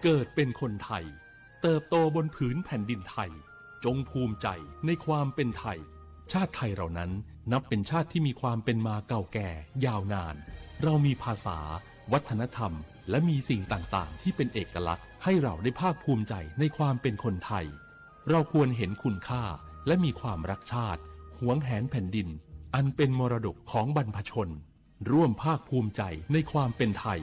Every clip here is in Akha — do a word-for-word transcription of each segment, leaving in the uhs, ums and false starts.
เกิดเป็นคนไทย เติบโตบนผืนแผ่นดินไทย จงภูมิใจในความเป็นไทย ชาติไทยเรานั้นนับเป็นชาติที่มีความเป็นมาเก่าแก่ยาวนาน เรามีภาษา วัฒนธรรม และมีสิ่งต่างๆ ที่เป็นเอกลักษณ์ ให้เราได้ภาคภูมิใจในความเป็นคนไทย เราควรเห็นคุณค่า และมีความรักชาติ หวงแหนแผ่นดิน อันเป็นมรดกของบรรพชน ร่วมภาคภูมิใจในความเป็นไทย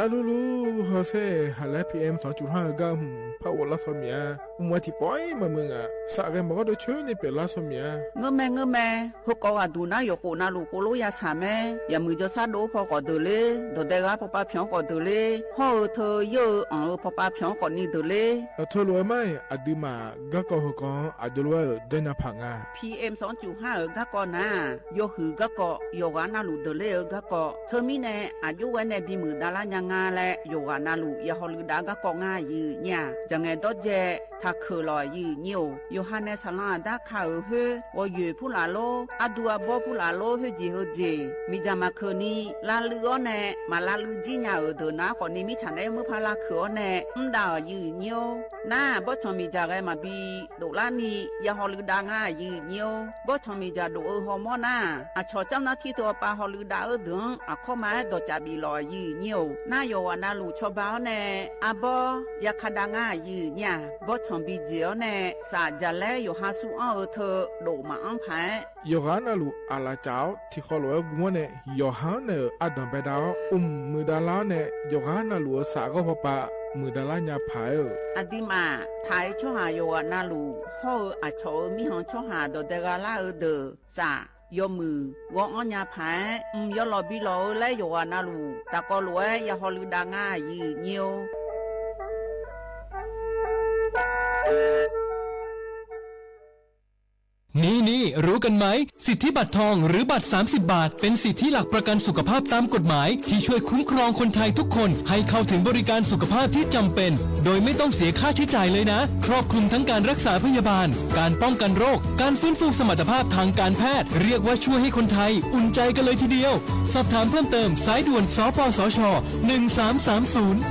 Arlulu hawsher haq laer P M sanqcuf har-eu gar hmq par ghoflar saw miq-a. Mq-a tiqpawf-ir maqmuiq ngaq. Saf ghae maqgawr deuq coer ni pyeuflar saw miq-a. Ngeurmae ngeurmae, heukawv ghaqduq nar yawqkhof navluf khoerlof ya shaq mae. Yaqmuiq jawrshar dov-eu paw khawf deuq ler, dawqdae ghar pawpav pyanq-anr khawf deuq ler, hawr-eu teu yeur-eu anq-eu pawpav pyanq-anr khawf ni deuq ler. Aqteu lof-aer mar-iq aqduimaf garkawv heukawv-anr aqjox lof-aer-euq janrnya paq nga. P M sanqcuf har-euq garkawv nar-aq, yawhuiq garkawv yawqghaq navluf deuq ler-eu garkawv. Teumirnae aqjox ghae nae bimuiq davlar nya nga laer yawqghaq navluf ya hawluiv dav garkawv ngar aqyuif nyir-aq, jaqngaeq dawrdzae taqkeuq lawq aqyuif nyir-or. Yawqha nae saqlanq aqdar ka-euq khoer, ghawqyoeq purlaf lor, ardu arbawr purlaf lor, khoerjeq heujeq miqdzaq maqkeuq ni lavluiv-awr nae, maq lavluiv jir nya-euq deuq nar khawf ni mirtsaq naeq-aer murpar lavkeuq-awr nae mrdav-euq aqyuif nyir-or. Nar-aq, bawrtsanq miqdzaq ghae maqbi doflar ni ya hawluiv dav ngar aqyuif nyir-or. Bawrtsanq miqdzaq dof-eu hawmawr nar-aq, aqcawq camr nar tir teu-awr pav hawluiv dav-eu deuq-anr aqkawr ma-aer dawqcaf bif lawq aqyuif nyir-or. Nar yawqghaq navluf cawba-awr nae arbawr yaka dav ngar aqyuif nyir-aq, bawrtsanq bi jeq-awr nae saf jaqlaer yawqha sur anr-eu teu dof maqanr paq-aer, yawqghaq navluf aqlaf caf-awr tiqkhawf lof-aer gm-awr nae, yawqha-anr naeq-euq ardanq baedav-awr, mq muiqdav lar-awr nae, yawqghaq navluf-euq saf ghawr pawpav muiqdav lar nya paq-aer-euq. Aqduimaf taq-aer tsawrhaq yawqghaq navluf hawr-eu aqcawq-euq mirkhanq tsawrhaq dawqdae gha lar-eu deuq saf yawmuiq ghawr-anr nya paq-aer, mq yawlawq bi lawq-eu laer yawqghaq navluf tafkawv lof-aer ya hawluiv dav ngar aqyuif nyir-or. นี้ๆ รู้กันไหม สิทธิบัตรทอง หรือบัตร สามสิบ บาท เป็นสิทธิหลักประกันสุขภาพตามกฎหมาย ที่ช่วยคุ้มครองคนไทยทุกคน ให้เข้าถึงบริการสุขภาพที่จำเป็น โดยไม่ต้องเสียค่าใช้จ่ายเลยนะ ครอบคลุมทั้งการรักษาพยาบาล การป้องกันโรค การฟื้นฟูสมรรถภาพทางการแพทย์ เรียกว่าช่วยให้คนไทยอุ่นใจกันเลยทีเดียว สอบถามเพิ่มเติม สายด่วน สปสช หนึ่งสามสามศูนย์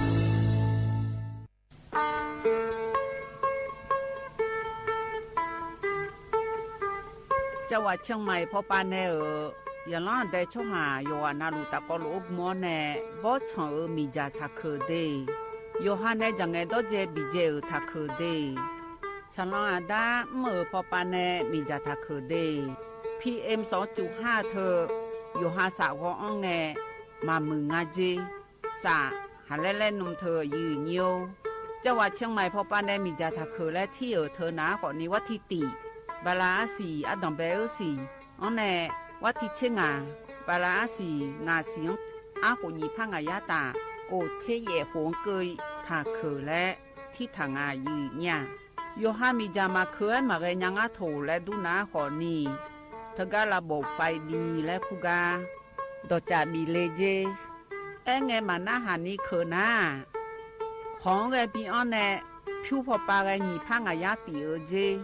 Cavghaq Ciangmaiq pawpav nae-euq yaqlanr aqdae tsawrhaq yawqghaq navluf tafkawv lof-aer gm-awr nae, bawrtsanq-euq miqdzaq taqkeuq de, yawqha nae jaqngaeq dawrdzae biqdzae-euq taqkeuq de, saqlanq aqdar mr-euq pawpav nae miqdzaq taqkeuq de, P M sanqcuf har teu yawqha saf ghawr-anr ngae maqmuiq nga jer. Saf, haqlaer laer nm teu aqyuif nyir-or. Cavghaq Ciangmaiq pawpav nae miqdzaq taqkeuq laer tir-euq teu nar khawf ni, warti tif, bala arsiq ardanq bae-eu siq-anr nae, warti tser ngaq, bala arsiq ngaq siq-anr, arkhof nyiq par ngaq yar taf, khof tser yaef khof-anr keuv-i taqkeuq laer tirtaq nga aqyuif nyir-aq. Yawqha miqdzaq maqkeuv-aer maqghae nya ngar toq laer dur nar khawf ni, teugar lavbof faiv bi laer kur gar dawqcaf bif le jer. Aerngae maqnarhaq ni keuq nar-aq, kawq-anr ghae bi-anr nae pyur pawpav ghae nyiq par ngaq yar tif-eu jer.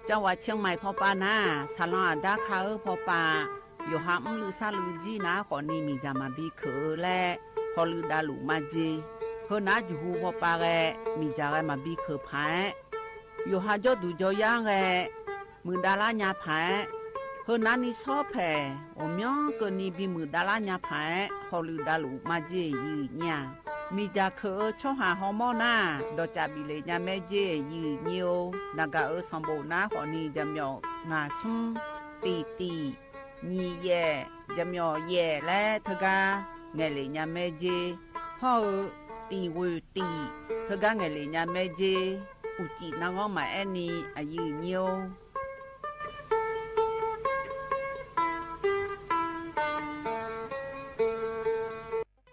Cavghaq Ciangmaiq pawpav nar-aq, saqlanq aqdar ka-eu pawpav, yawqha mrluiv sarluiv jir nar khawf ni miqdzaq maqbi keuq-eu laer hawluiv davluf majer. Heu nar juqhu pawpav ghae miqdzaq ghae maqbi keuq paq-aer, yawqha jawrduq jawryar-anr ghae muiqdavlar nya paq-aer, heu nar ni shawr paeq ghawqmyanr keuvni bimuiq davlar nya paq-aer hawluiv davluf majer aqyuif nyir-aq. Miqdzaq keuq-eu tsawrhaq hawmawr nar-aq, dawqcaf bif le nya maer jer aqyuif nyir-or. Naqgaq-euq sanqbof nar khawf ni jaqmyawf ngaq smr, tif tif, nyiq yaef, jaqmyawf yaef laer teugar ngaeqlef nya maer jer. Hawr-eu tif ghoeq tif teugar ngaeqlef nya maer jer. Uqcif narghanr maqaer ni aqyuif nyir-or.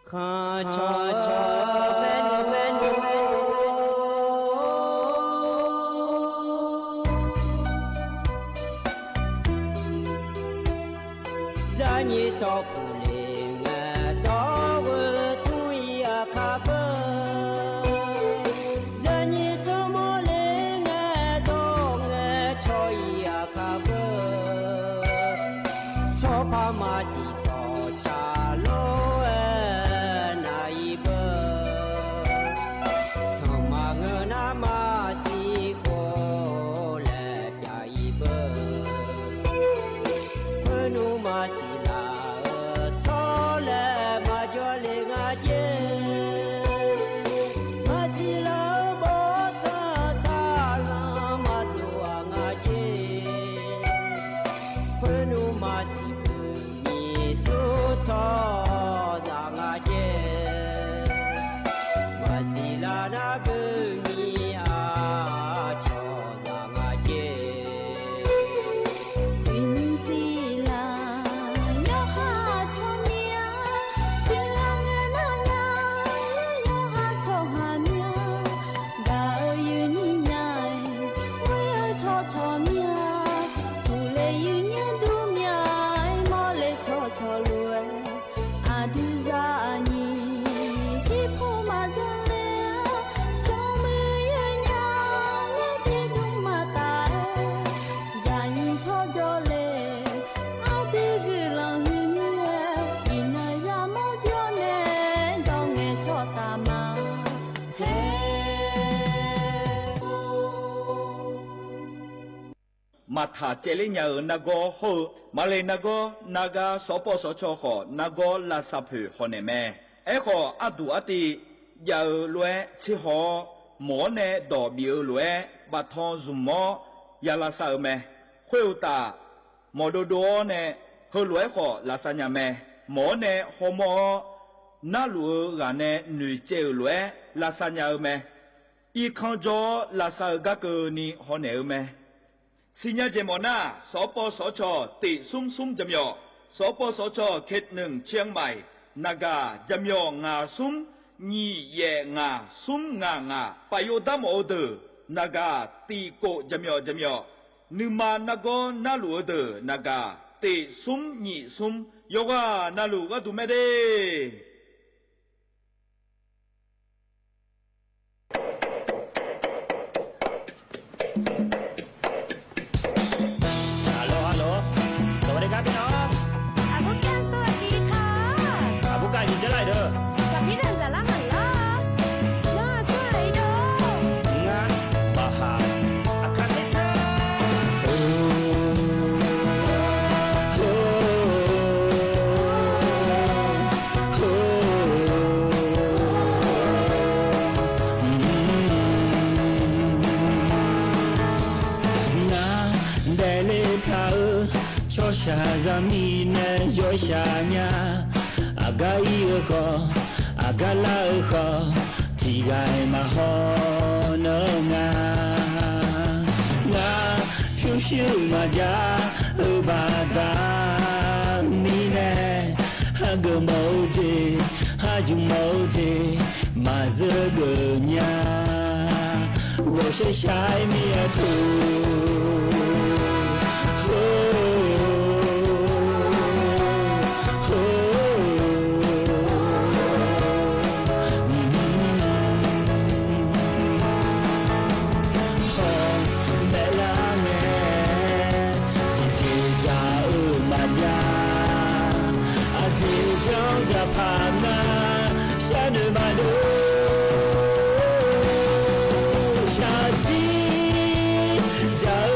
Khanqcawq cawq baer nymr baer nymr, zar nyir tsawrkuf le ngae dawr ghoe tmr-ir aqkar beur. Par maqsiq tsawqtsaq lor-aer nar-iq beu, sanqma ngeur nar maqsiq khof laer pyav-iq beu. Khoernmr maqsiq laf-euq tsawrlaer maqjawr le nga jer. Maqsiq laf-euq bawrtsanq saqlanq maqtov-aq nga jer. Khoernmr maqsiq beu nyiq smr tsawrhaqzaq nga jer. Maqsiq laf nar beu nyiq aqcawq zaq nga jer. Uiqnymr siqlaq yawqha tsawrmyanr, siqlaq ngae nar nya, yawqha tsawrhaq myanr. Gaq-eu yuifnyir nya-aer, ghoer-eu tsawrcawq myanr, uqle yuifnyir dur myanr-aer, mawrle tsawrcawq lof-aer, aqdui zaqnyiq irpov maqdzanr ler-a, smrmuiq yawnyaf-anr tiqdmr maqtaf-aer, zaqnyiq tsawrjawr le, aqdui guiqlanq huiq mir-aer, iqnan yamawr jawr nae dawr ngae tsawrtaf ma. Haer. Maqtaq caevler nya-euq nargawr hawr-eu, maqle nargawr nargar sawqpawv sawqcaw khawf nargawr lavsav poeq hawnaeq mae. Aerkhawf, arduq artiv jav-eu lof-aer tserhaw-awr, mawq-awr nae dawq bif-eu lof-aer baftan zmq-awr ya lavsav-eu mae. Khoeruqtaf, mawq dovdov-awr nae heulof-aer khawf lavsav nya mae. Mawq-awr nae hawmawr-awr, narluf-eu ghaq nae noeqtsaev-euq lof-aer lavsav nya-eu mae. Irkanr jawr-awr lavsav-eu gar keuvni hawnaeq-eu mae. Siqnya jeq mawf nar, sawqpawv sawqcawq tiq smr smr jaqmyawf, sawqpawv sawqcawq เขตหนึ่ง เชียงใหม่, naqgaq jaqmyawf ngaq smr nyiq yaef ngaq smr ngaq ngaq. Paf yov dar mawf-eu deuq naqgaq tiq kof jaqmyawf jaqmyawf. Nuima nargawr narluf-eu deuq naqgaq tiq smr nyiq smr. Yawqghaq navluf gharduq mae de. Hello, hello. สวัสดีครับพี่น้อง อาบุก้า สวัสดีค่ะ อาบุก้า ยินจะไล่เด้อ สาพี่นันจะล่ามันล่ะ น่าสวยเด้อ งะ บาหา อาคาเตซ่า Ngar daefle taq-eu tsawrshaq zaqmiq nae yawshaq nya. Aqgar ir-eu khawf, aqgar lar-eu khawf, tiqghaq-iq maqhaw nan nga. Ngar pyurshuir maqjav-eu baqda mirnae, hageuf mawf-eu jeq, hajuq mawf-eu jeq, maqzeur geuf nya. Ghawqshaq shaq-aer mir-aer teu. Hawq maeqlar ngae, tiqjeq dzaq-eu maqjav. Aqjeq janr dzaqpaq ngar sharnoeq maqdov. Shaqzir dzaq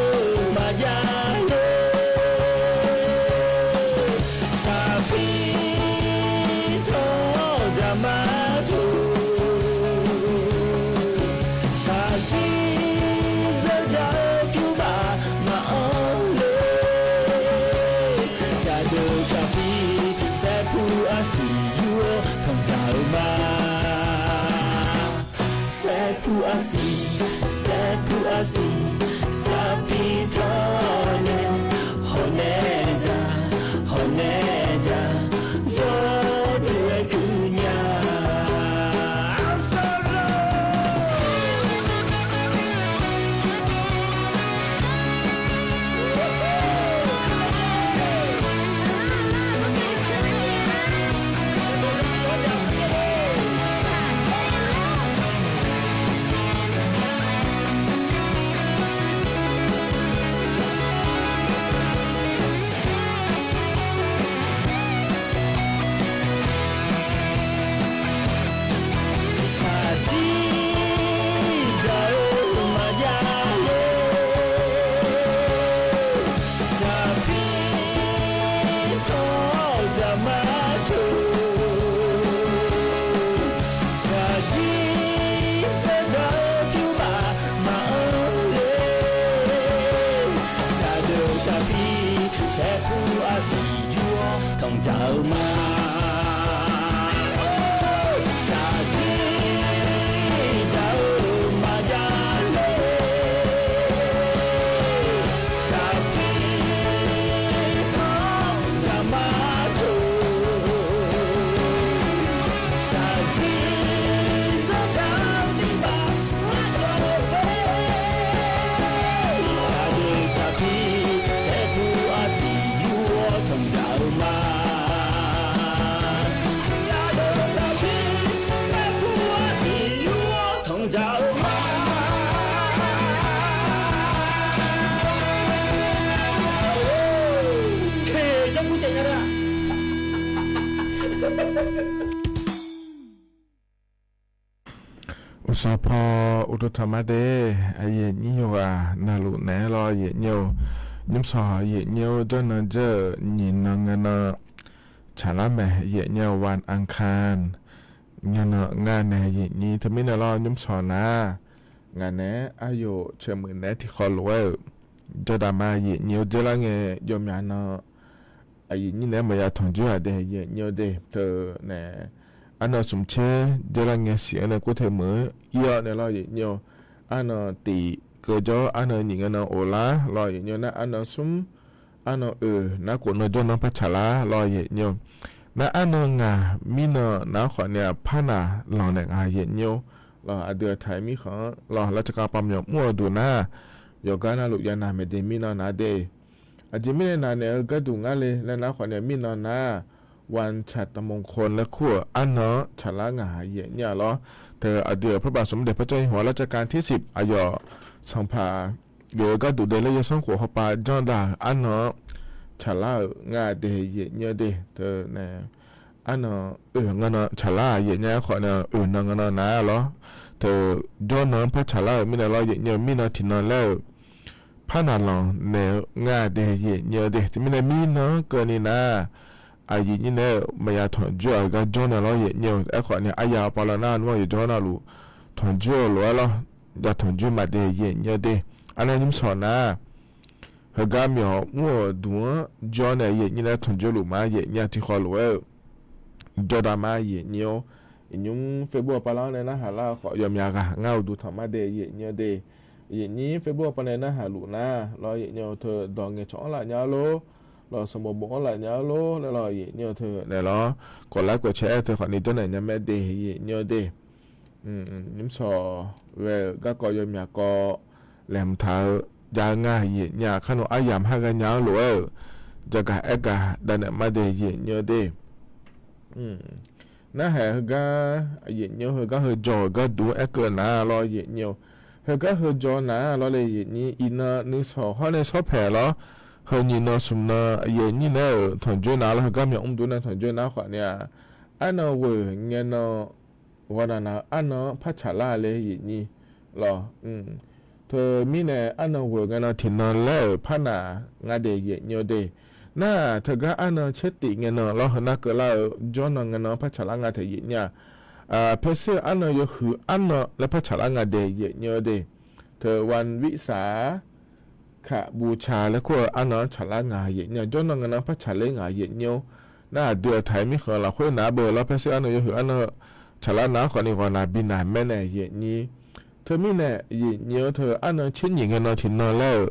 Tanqdzaq-eu ma. Shaqdui dzaq-eu maqjav le. Shaqdui tanqdzaq ma taq. Shaqdui zanrdzaq-eu tiqpav maqjawr-eu. Shaqdui saqpir saerkuv arsiq yur-awr tanqdzaq-eu ma. Shaqdui saqpir saerkuv arsiq yur-awr tanqdzaq-eu ma. Teq janrgmr saef nya nar. Uqsawq paw uqduq tanqma de, aqyuif aqnyir yawqghaq navluf naeq-aer lawr aqyuif aqnyir-or, nymrshawq aqyuif aqnyir-or, jawrnan dzeur-euq nyiq nan ngae nan tsaqlar mae, aqyuif aqnyir-or, วันอังคาร ngae nan nga nae aqyuif aqnyir teumirnae lawr nymrshawq nar, ngaq naeq-aer aryawf caeq meuq naeq-aer tiqkhawf lof-aer-euq jawrdaq ma aqyuif aqnyir-or, dzeur lar ngae yawmyaq nan aqyuif aqnyir naeq-aer maqya tanqjoer-aq de aqyuif aqnyir-or de teu nae, arnan smq tser dzeur lar ngae siq-anr nae kur te meuq-eu ir-awr nae lawr aqyuif aqnyir-or, arnan tiq keuv jawr arnan nyiq ngae nan of lar lawr aqyuif aqnyir-or, nar arnan smr arnan oeq nar khof nan jawrnan par tsaqlar lawr aqyuif aqnyir-or, nar arnan ngaq mirnan nar khawf nae-aq parnaq lanq naeq nga aqyuif aqnyir-or, lawr aqdui aqtaq-aer mirkhanq-anr lawr lavtsavkav pav myawq mr-eu duq nar, yawqgar navluf ya naq maeqde mirnan nar de. Aqjeq mirnae naq naeq-eu gharduq ngar le laer nar khawf nae mirnan nar, วันฉัตรมงคล laer kur-euq arnan-anr tsaqlar ngaq aqyuif aqnyir-aq lawr. Teu aqdui-euq พระบาทสมเด็จพระเจ้าอยู่หัวรัชกาลที่สิบ aqyawf sanqpaq geuf-eu gharduq dae laer yawsanr khof hawpav janrdaq-euq arnan-anr tsaqlar-euq nga de aqyuif aqnyir-or de teu nae, arnan oeq ngae nan tsaqlar aqyuif aqnyir-aer khawf nae oeq nan ngae nan nar lawr. Teu jawrnan-anr par tsaqlar-euq mirnae lawr aqyuif aqnyir-or, mirnan tiqnan laer-euq parnaq lanq naeq-eu nga de aqyuif aqnyir-or de teumirnae mirnan-anr keuvni nar, aqyuif aqnyir naeq-aer-euq maqya tanqjoer-aq gar jawr nae lawr aqyuif aqnyir-or, aerkhawf nae arya-eu pavlawr nar nmr-anr yawqjawr navluf tanqjoer-eu lof-aer lawr, ya tanqjoer ma de aqyuif aqnyir-or de. Arnae nymrshawq nar, heugar myawq mr-euq duq-anr jawr nae aqyuif aqnyir naeq-aer tanqjoer luf ma aqyuif aqnyir-aq tiqkhawf lof-aer-euq jawrdaq ma aqyuif aqnyir-or, iqnymr Facebook-eu pavlawr-anr nae narhaq lar-eu khawf yawmyaq ghaq ngar uqduq tanqma de aqyuif aqnyir-or de. Aqyuif aqnyir Facebook-eu pav nae narhaq luf nar lawr aqyuif aqnyir-or, teu dawq ngaeqcawq-anr laf nya-ar lor, lawr sanqbof bof-anr laf nya-ar lor laer lawr aqyuif aqnyir-or teu naeq lawr, kawq lar kawq cae-aer teu khawfni janrnaeq nya mae de aqyuif aqnyir-or de. Nymrshawq ghae-euq garkawv yawmyaq kawv laeqhmq taq-eu jav-eu nga aqyuif aqnyir-aq, kar nawq aryamq har ghaenya-anr lof-aer-euq jagaq aer gaq dav naeq ma de aqyuif aqnyir-or de. Narhaq heugar aqyuif aqnyir-or, heugar heu jawr-euq gharduq-anr aerkeuv nar lawr aqyuif aqnyir-or, heugar heu jawr nar lawr le aqyuif aqnyir, iqnan nuisawq hawr nae shawr paeq lawr, heu nyiq nan smq nan aqyuif aqnyir naeq-aer-euq tanqjoer nar lawr, heugar myawq mr duq nae tanqjoer nar khawf nae-aq, arnan ghoeq ngae nan ghawqnaq naq-eu arnan-anr par tsaqlar le aqyuif aqnyir lawr. Teumirnae arnan ghoeq ngae nan tiqnan laer-euq parnaq nga de aqyuif aqnyir-or de. Nar-aq teugar arnan caer tif ngae nan lawr, heunar keuvlar-eu jawrnan ngae nan par tsaqlar nga taef aqyuif aqnyir-aq, paerser-eu arnan yawhuiq arnan laer par tsaqlar nga de aqyuif aqnyir-or de. Teu วันวิสาข บูชา laer kur-eu arnan-anr tsaqlar ngaq aqyuif aqnyir-aq, jawrnan ngae nan par tsaqler ngaq aqyuif aqnyir-or. Nar aqdui aqtaq-aer mirkhanq lafkhoer naq-ar beu lawr, paerser arnan yawhuiq arnan tsaqlar nar khawfni ghawqnaq bi naq maer nae aqyuif aqnyir. Teumirnae aqyuif aqnyir-or, teu arnan caer nyiq ngae nan tiqnan laer-euq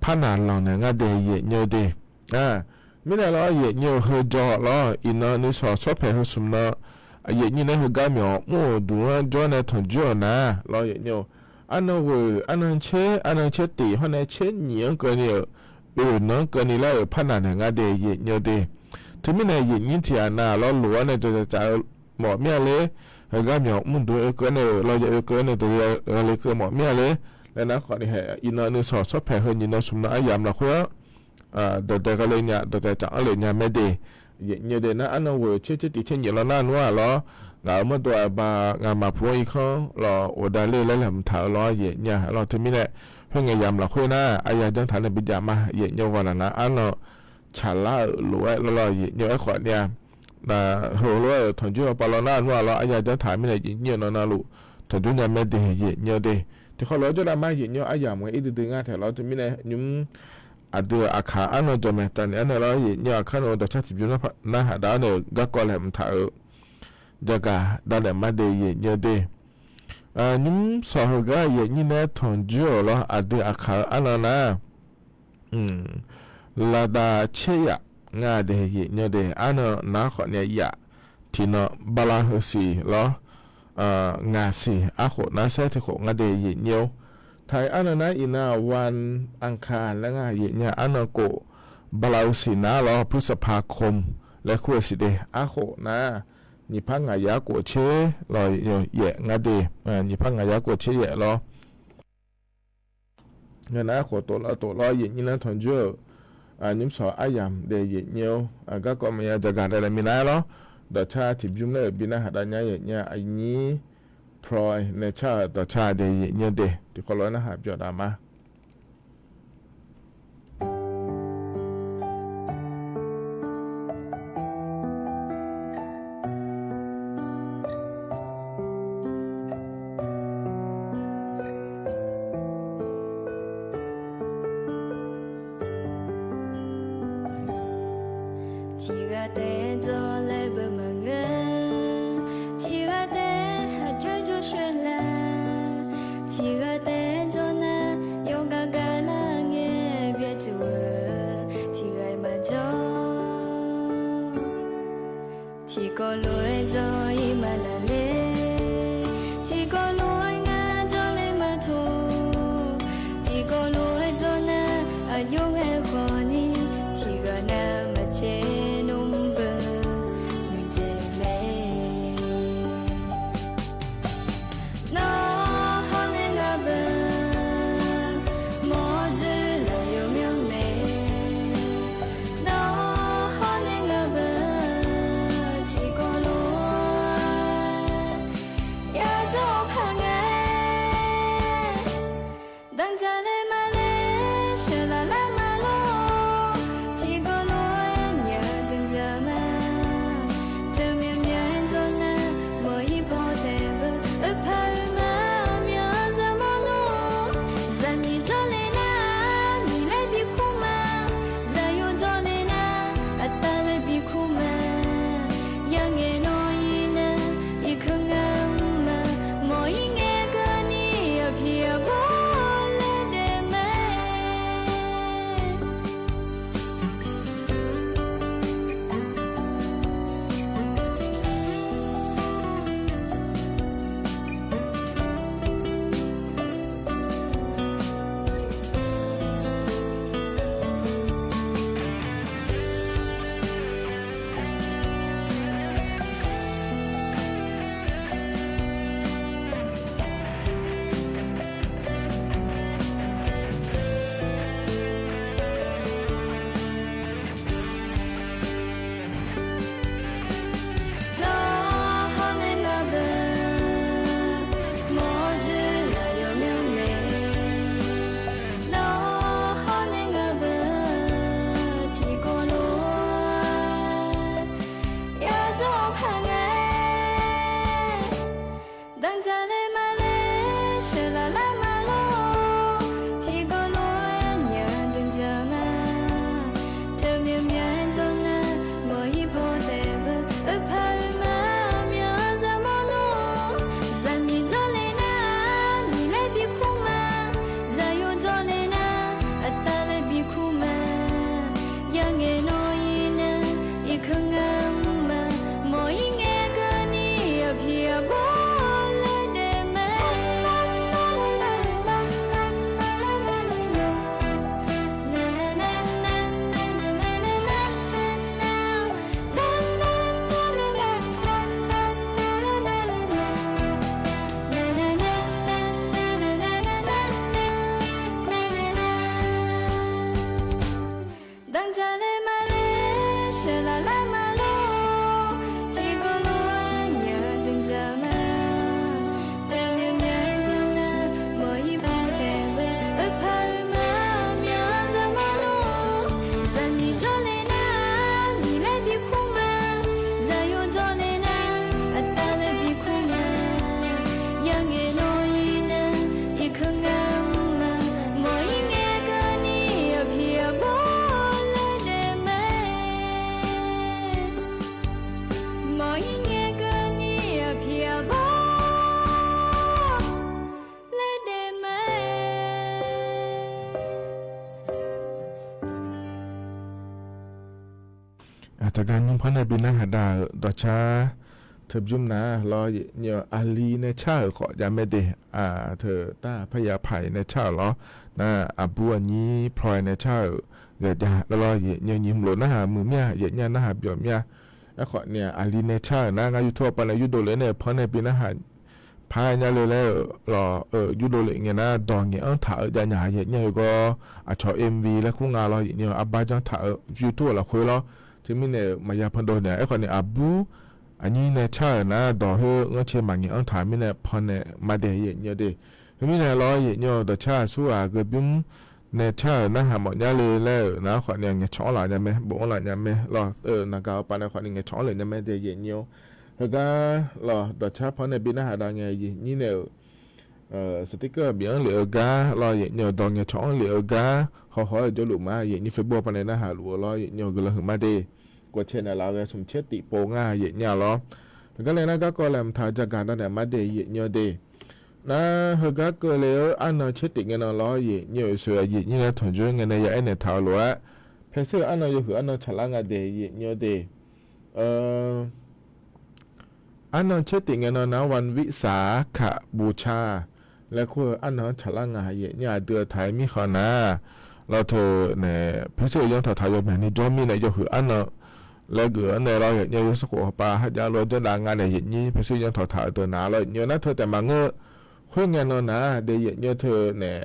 parnaq lanq naeq ngar de aqyuif aqnyir-or de. Mirnae lawr aqyuif aqnyir-eu heu jawr lawr, iqnan nuisawq shawr paeq heu smq nan aqyuif aqnyir naeq-aer heugar myawq mr-euq duq-anr jawr nae tanqjoer-euq nar lawr aqyuif aqnyir-or, arnan ghoeq arnan caer arnan caer tif hawr nae caer nyiq-anr keuvni-euq oeq nan-anr keuvni laer-euq parnaq naeq ngar de aqyuif aqnyir-or de. Teumirnae aqyuif aqnyir tiq ghaq nav lawr lof-aer nae dawqdaq tsaf-eu mawf mir-a ler, heugar myawq mr duq-anr oekeuv nae-euq lawr ya oekeuv nae dawqdaq ghale keuv mawf mir-a ler laer nar khawfni hae, iqnan nuisawq shawr paeq heu nyiq nan smq nan aryamq lafkhoer-anr dawqdaq ghale nya dawqdaq tsaf-anr lef nya maer de. Aqyuif aqnyir-or de, nar arnan ghoeq caer caer tif caer nyiq lawr nar nmr-aq lawr, ngaq-euq mawrdo aqba ngamaf pu-anr irkanr lawr ghofdav ler laer laeqhmq taq-eu lawr aqyuif aqnyir-aq lawr. Teumirnae khoerngae yamq lafkhoer nar arya janr taq nae bijav ma aqyuif aqnyir-or, ghawqnaq nav arnan tsaqlar-euq lof-aer lawr lawr aqyuif aqnyir-or, aerkhawf nae-aq, heu lof-aer-euq tanqjoer-eu pavlawr nar nmr-aq lawr, arya janr taq mirnae aqyuif aqnyir-eu nan navluf tanqjoer nya maer de aqyuif aqnyir-or de. Tiqkhawv lof-aer jawrdav ma aqyuif aqnyir-or, aryamq ngae ir duidui ngar taeq lawr teumirnae nymr aqdui-euq aqkaq arnan jawq mae. Tavni arnaeq lawr, yaeqnyaer aqkar nae dawqcar tiqbymr narhaq dav-awr nae garkawv laeqhmq taq-euq jagaq davlaeq mar de yaeqnyaer de. Nymr sawq heugar yaeqnyir nae tanqjoer-euq lawr, aqdui aqkaq-eu arnan nar, laqdaq caeryaf nga de yaeqnyaer de. Arnan nar khawf nae yaf tiqnan bala heusiq lawr, ngaq siq arkhof nar saer tiqkhof nga de yaeqnyaer-or. Taq-iq arnan nar iqnan wan anka laer nga yaeqnyaer arnan khof, bala heusiq nar lawr พฤษภาคม laer kur-eu siq de. Arkhof nar nyiqpar ngaq yar khof tser lawr yaef nga de. Nyiqpar ngaq yar khof tser yaef lawr. Ngaq nar khof tof lawr tof lawr yaeqnyir nar tanqjoer-euq nymr sawq aryamq de yaeqnyaer-or. Garkawv maqya jagaq davlaeq minav-aer lawr, dawqcar tiqbymr laer-euq bi narhaq dav nya yaeqnyaer aqnyir พลอย nae car-euq dawqcar de yaeqnyaer de. Tiqkawv lof-aer narhaq byawq dav ma. Tiqghaq taef-aer dzawr laer beu maqngeur. Tiqghaq taef-aer aqjox jawr shoer la. Tiqghaq taef-aer dzawr nar yawqghaq gaqlar ngae byaerdzuq-eu tiqghaq-iq maqjawr. Tiqkawv lof-aer dzawr-ir maqlaqler. Tiqkawv lof-aer ngar dzawrle maqtoq. Tiqkawv lof-aer dzawr nar aqjox ngae khawfni tiqghaq nar maqtser nmr beu muiqdzaeq mae. Nawr hawr nae ngaq beu mawr dzoer laf yawmyanr mae. Nawr hawr nae ngaq beu tiqkawv lof-aer yadzawr paq ngae. Danqdzaq laer maqlaer sheuqlaf lar ma. Aqtaqga nymr par nae bi narhaq dav-euq dawqcar teubymr nar lawr, yaefnyir-eu aqli nae car-euq khawf jav mae de. Teu tar parya paq nae car-euq lawr nar, aqbur aqnyir pawr nae car-euq ghae jav lawr, yaefnyir-eu nyiq hmq lof narhaq muiq mir-a, yaefnyir-a narhaq byawq mir-a. Aerkhawf ni-aq, aqli nae car-euq nar, ngar YouTube-awr pav nae yurdov lef nae pawr nae bi narhaq par nya le laer-euq lawr, yurdov lef ngae nar, dawq ngaeq-anr taq-eu jav nya yaefnyir-eu gawr, aqcawq mv laer kur nga lawr, yaefnyir-eu arbar janr taq-eu YouTube-euq lafkhoer lawr. Teumirnae-euq maqya pan dov naeq-a. Aerkhawf ni aqbur aqnyir nae car-euq nar, dawq khoer ngar cae maqngaeq-anr taq mirnae pan naeq ma daeq yaefnyir-eu de. Khoermirnae lawr, yaefnyir-eu dawqcar aqsurghaq geubymr nae car-euq narhaq mawf nya le laer-euq nar, khawf ni ngaeqcawq-anr laf nya mae, bof-anr laf nya mae lawr. Naqgaq-eu pav nae khawf ni ngaeqcawq-anr lef nya mae daeq yaefnyir-eu. Heugar lawr, dawqcar paw nae bi narhaq dav ngae yaefnyir nae-euq sticker bif-anr lef-eu gar lawr, yaefnyir-eu dawq ngaeqcawq-anr lef-eu gar hawhaw-aer jawrluf ma, yaefnyir Facebook paw nae narhaq luf-eu lawr, yaefnyir-eu guiqlanq huiq ma de. Gawqcae naeqlaf-eu ghae smq caer tif pov nga yaefnyir-a lawr. Heugar laer nar, garkawv laeqhmq taq-eu jagaq dav naeq ma daeq yaefnyir-eu de. Nar heugar keuvle-eu arnan caer tif ngae nan lawr, yaefnyir-euq soeq-a yaefnyir nae tanqjoer ngae nae ya aernaeq taq-eu lof-aer, paeser-euq arnan yawhuiq arnan tsaqlar nga daeq yaefnyir-eu de. Arnan caer tif ngae nan nar, wan vitsaq-ar kaq boca laer kur-eu arnan-anr tsaqlar nga yaefnyir-a dui-eu taq-aer mirkhanq nar, lawr teu nae paeser-eu yanr taq taq yawmyaq ni jawr mirnae yawhuiq arnan laer geuf-anr nae lawr, yaefnyir-eu yawsanr khof hawpav harjav lof-aer janrdav nga nae yaefnyir paeser yanr taq taq-eu deuq nar lawr, yaefnyir-eu nar teu taef maqngeur-eu khoer ngae nan nar daeq yaefnyir-eu teu nae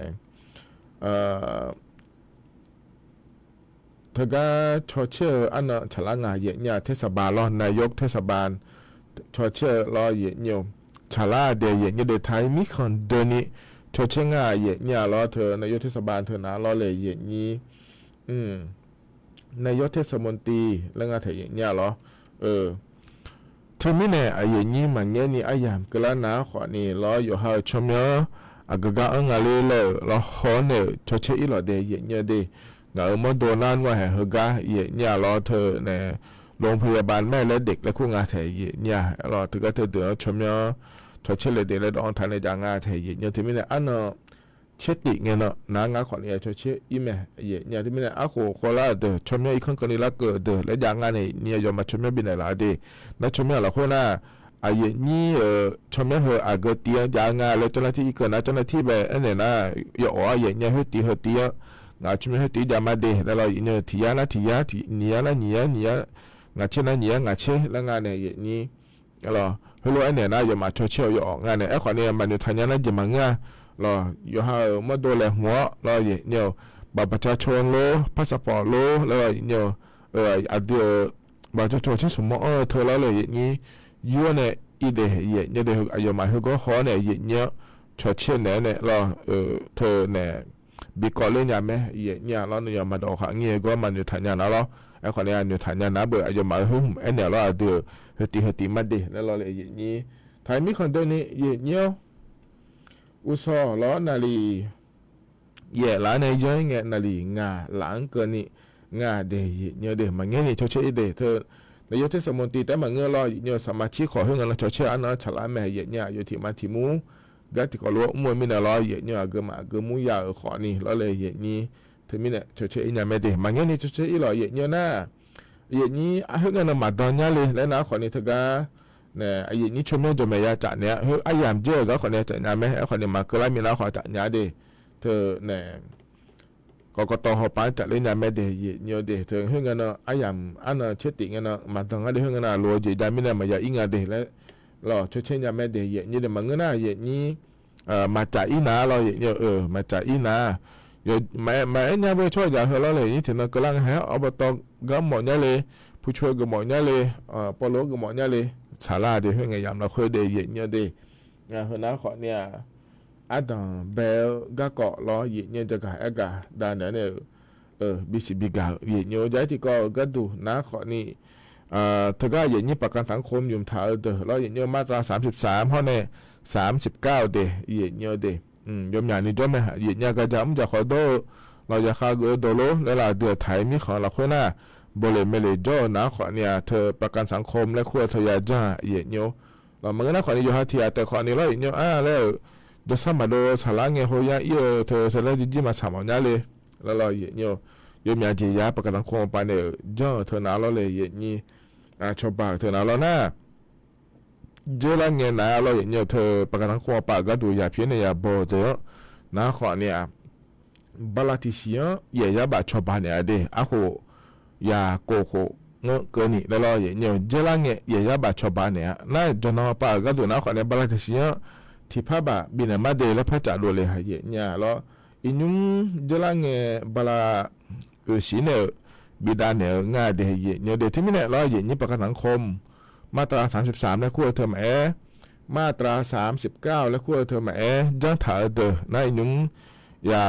teugar cawcaer-eu arnan tsaqlar nga yaefnyir-a tersaqbaq lawr, nayok tersaqbaq cawcaer-eu lawr yaefnyir-eu tsaqlar daeq yaefnyir de taq-aer mirkhanq deuni cawcaer nga yaefnyir-a lawr, teu nayok tersaqbaq teu nar lawr le yaefnyir nayok tersaqmonti laer nga taeq yaefnyir-a lawr. Teumirnae aqyuif aqnyir maqngaer ni aryamq keuvlar nar khawf ni lawr, yawqha-euq tsawrmyanr aqgeu gar anr nga ler laer-euq lawr, haw-awr nae-euq cawcaer ir lawq daeq yaefnyir-eu de. Ngaq-euq mawrdo nar nmr-a haeq heugar yaefnyir-a lawr teu nae โรงพยาบาลแม่และเด็ก laer kur nga taeq yaefnyir-a lawr, teugar teudeuq-anr tsawrmyanr cawcaer le daeq laer dawq-anr taq nae jav nga taeq yaefnyir-eu teumirnae arnan caer tif ngae nan nar ngar khawf ni ya cawcaer ir mae yaefnyir-a. Teumirnae arkhof khawvlar-euq deuq tsawrmyanr irkanr keuvni larkeuv-euq deuq laer jav nga nae ni aqyawfmaf tsawrmyanr bifnaeq laf-eu de. Nar tsawrmyanr-aq lafkhoer nar, aqyuif aqnyir-euq tsawrmyanr heu aqgeu tiv-anr jav nga laer เจ้าหน้าที่ irkeuv nar, เจ้าหน้าที่ bae aernaeq nar, yawf-awq-ar yaefnyir-a khoer tiv heu tiv-anr, ngaq tsawrmyanr khoer tiv jav ma de laer lawr, yaefnyir-eu tiq yar nar tiq yar, nyiq yar nar nyiq yar, nyiq yar, ngaq caer nar nyiq yar ngaq caer laer nga nae yaefnyir lawr, heulof-aer naeq nar yawfmaf cawcaer-eu yawf-awq nga nae. Aerkhawf ni maqnoeq taq nya nar jeq maqngeur-a lawr, yawqha-euq mawrdo laeqhmq-awr lawr yaefnyir-eu บัตรประชาชน lor, passport lor laer lawr yaefnyir-eu aqdui-euq บัตรประชาชน caer smq mawr anr-eu teu lawr le yaefnyir yur-awr nae ir daeq yaefnyir de. Aqyawfmaf heugar haw-awr nae yaefnyir-anr cawcaer naeq-aer nae lawr teu nae bi kawv ler nya mae yaefnyir-a lawr. Nawnyaf maqdawq khaq ngir-eu gawr maqnoeq taq nya nar lawr. Aerkhawf ni aqnoeq taq nya nar beu aqyawfmaf-euq khoer hmq aernaeq lawr, aqdui-euq heu tiv heu tiv ma de laer lawr le yaefnyir taq-aer mirkhanq deuni yaefnyir-awr, uqsawq lawr naqliq yaef laf-anr nae yanr-ir ngae naqliq ngaq laf-anr keuvni nga daeq yaefnyir de. Maqngaer ni cawcaer ir de teu, naqyaw tersaqmonti taef-aer maqngeur lawr yaefnyir-eu saqmaqcir khawf khoer ngae nan cawcaer arnan-anr tsaqlar mae yaefnyir-a. Yawtiq ma tiq mur gar tiqkawv lof-aer mr-eu mirnae lawr yaefnyir-eu aqgeu maf aqgeu mur ya-euq khawf ni lawr le yaefnyir teumirnae cawcaer ir nya mae de. Maqngaer ni cawcaer ir lawq yaefnyir-eu nar, yaefnyir khoer ngae nan maqdan nyar le laer nar khawf ni teugar nae yaefnyir tsawrmyanr jawqmaeq ya caf naeq-a. Khoer aryamq dzer-euq gar khawf ni caf nya mae. Aerkhawf ni maqkeuv lar minav khawf caf nya de. Teu nae กกต hawpav-anr caf ler nya mae de yaefnyir-eu de. Teu khoer ngae nan aryamq arnan caer tif ngae nan maqdan ngar de. Khoer ngae nan aqloq-eu jeq jav mirnae maqya ir nga de laer lawr cawcaer nya mae de yaefnyir de. Maqngeur nar yaefnyir maqcaf ir nar lawr yaefnyir-eu maqcaf ir nar maqaer nya bae tsawrhaq jaq heu lawr le yaefnyir tiqnan keuvlar ngae hae-awr อบต gar mawf nyar le, pucoq-eu geufmawf nyar le, pawvlof-anr geufmawf nyar le, tsaqlar de. Khoer ngae yamq lafkhoer de yaefnyir-eu de. Heu nar khawf ni-aq, ardanq bae-eu garkawv lawr yaefnyir-eu jagaq aergaq dav naeq-aer nae-euq bisiq bigaq-eu yaefnyir-eu jaq-aer tiqkawv-euq gharduq nar khawf ni teugar yaefnyir ประกันสังคม ymq taq-eu deuq lawr yaefnyir-eu มาตราสามสิบสาม hawr nae สามสิบเก้า de yaefnyir-eu de. Yawmyaq ni jawr mae. Yaefnyir-a garja mr jaq khawf dawr-eu lawq, yaqkhav geuf-eu dawq lor laer laf dui-aq taq-aer mirkhanq lafkhoer nar, bawleq maeqleq jawr-eu nar khawf ni-aq teu ประกันสังคม laer kur-eu teu ya janr-a yaefnyir-or. Lawq maqngeur nar khawf ni yawqha tiq ghaq taef khawf ni lawr yaefnyir-a laer-euq jawrsar maqdov saqlar ngae hawr yar ir-eu teu saqlar jirjir maqtsaq mawf nyar le laer lawr yaefnyir-eu yawmyaq jeq ya-aer ประกันสังคม pav naeq-euq janr-euq teu nav lawr le yaeqnyir, cawba-euq teu nav lawr nar, dzeurlar ngae nav-aer lawr yaeqnyir-eu teu ประกันสังคม pav-euq gharduq ya pyaer nae ya baw-eu deuq-anr nar khawf ni-aq, bala tiqsiq-anr yaef yar baf cawba naeq-a de, arkhof ya kof khof-anr keuvni laer lawr yaeqnyir-eu dzeurlar ngae yaef yar baf cawba naeq-a nar, jawqnan pav-euq gharduq nar khawf ni bala tiqsiq-anr tiqpar baf bifnaeq mar de laer par caf dov le yaeqnyir-a lawr. Iqnymr dzeurlar ngae bala oeqsiq naeq-euq bidav naeq-eu nga de yaeqnyir de. Teumirnae lawr yaeqnyir ประกันสังคม มาตราสามสิบสาม laer kur-eu teu maqaer, มาตราสามสิบเก้า laer kur-eu teu maqaer, janr taq-eu deuq nar iqnymr ya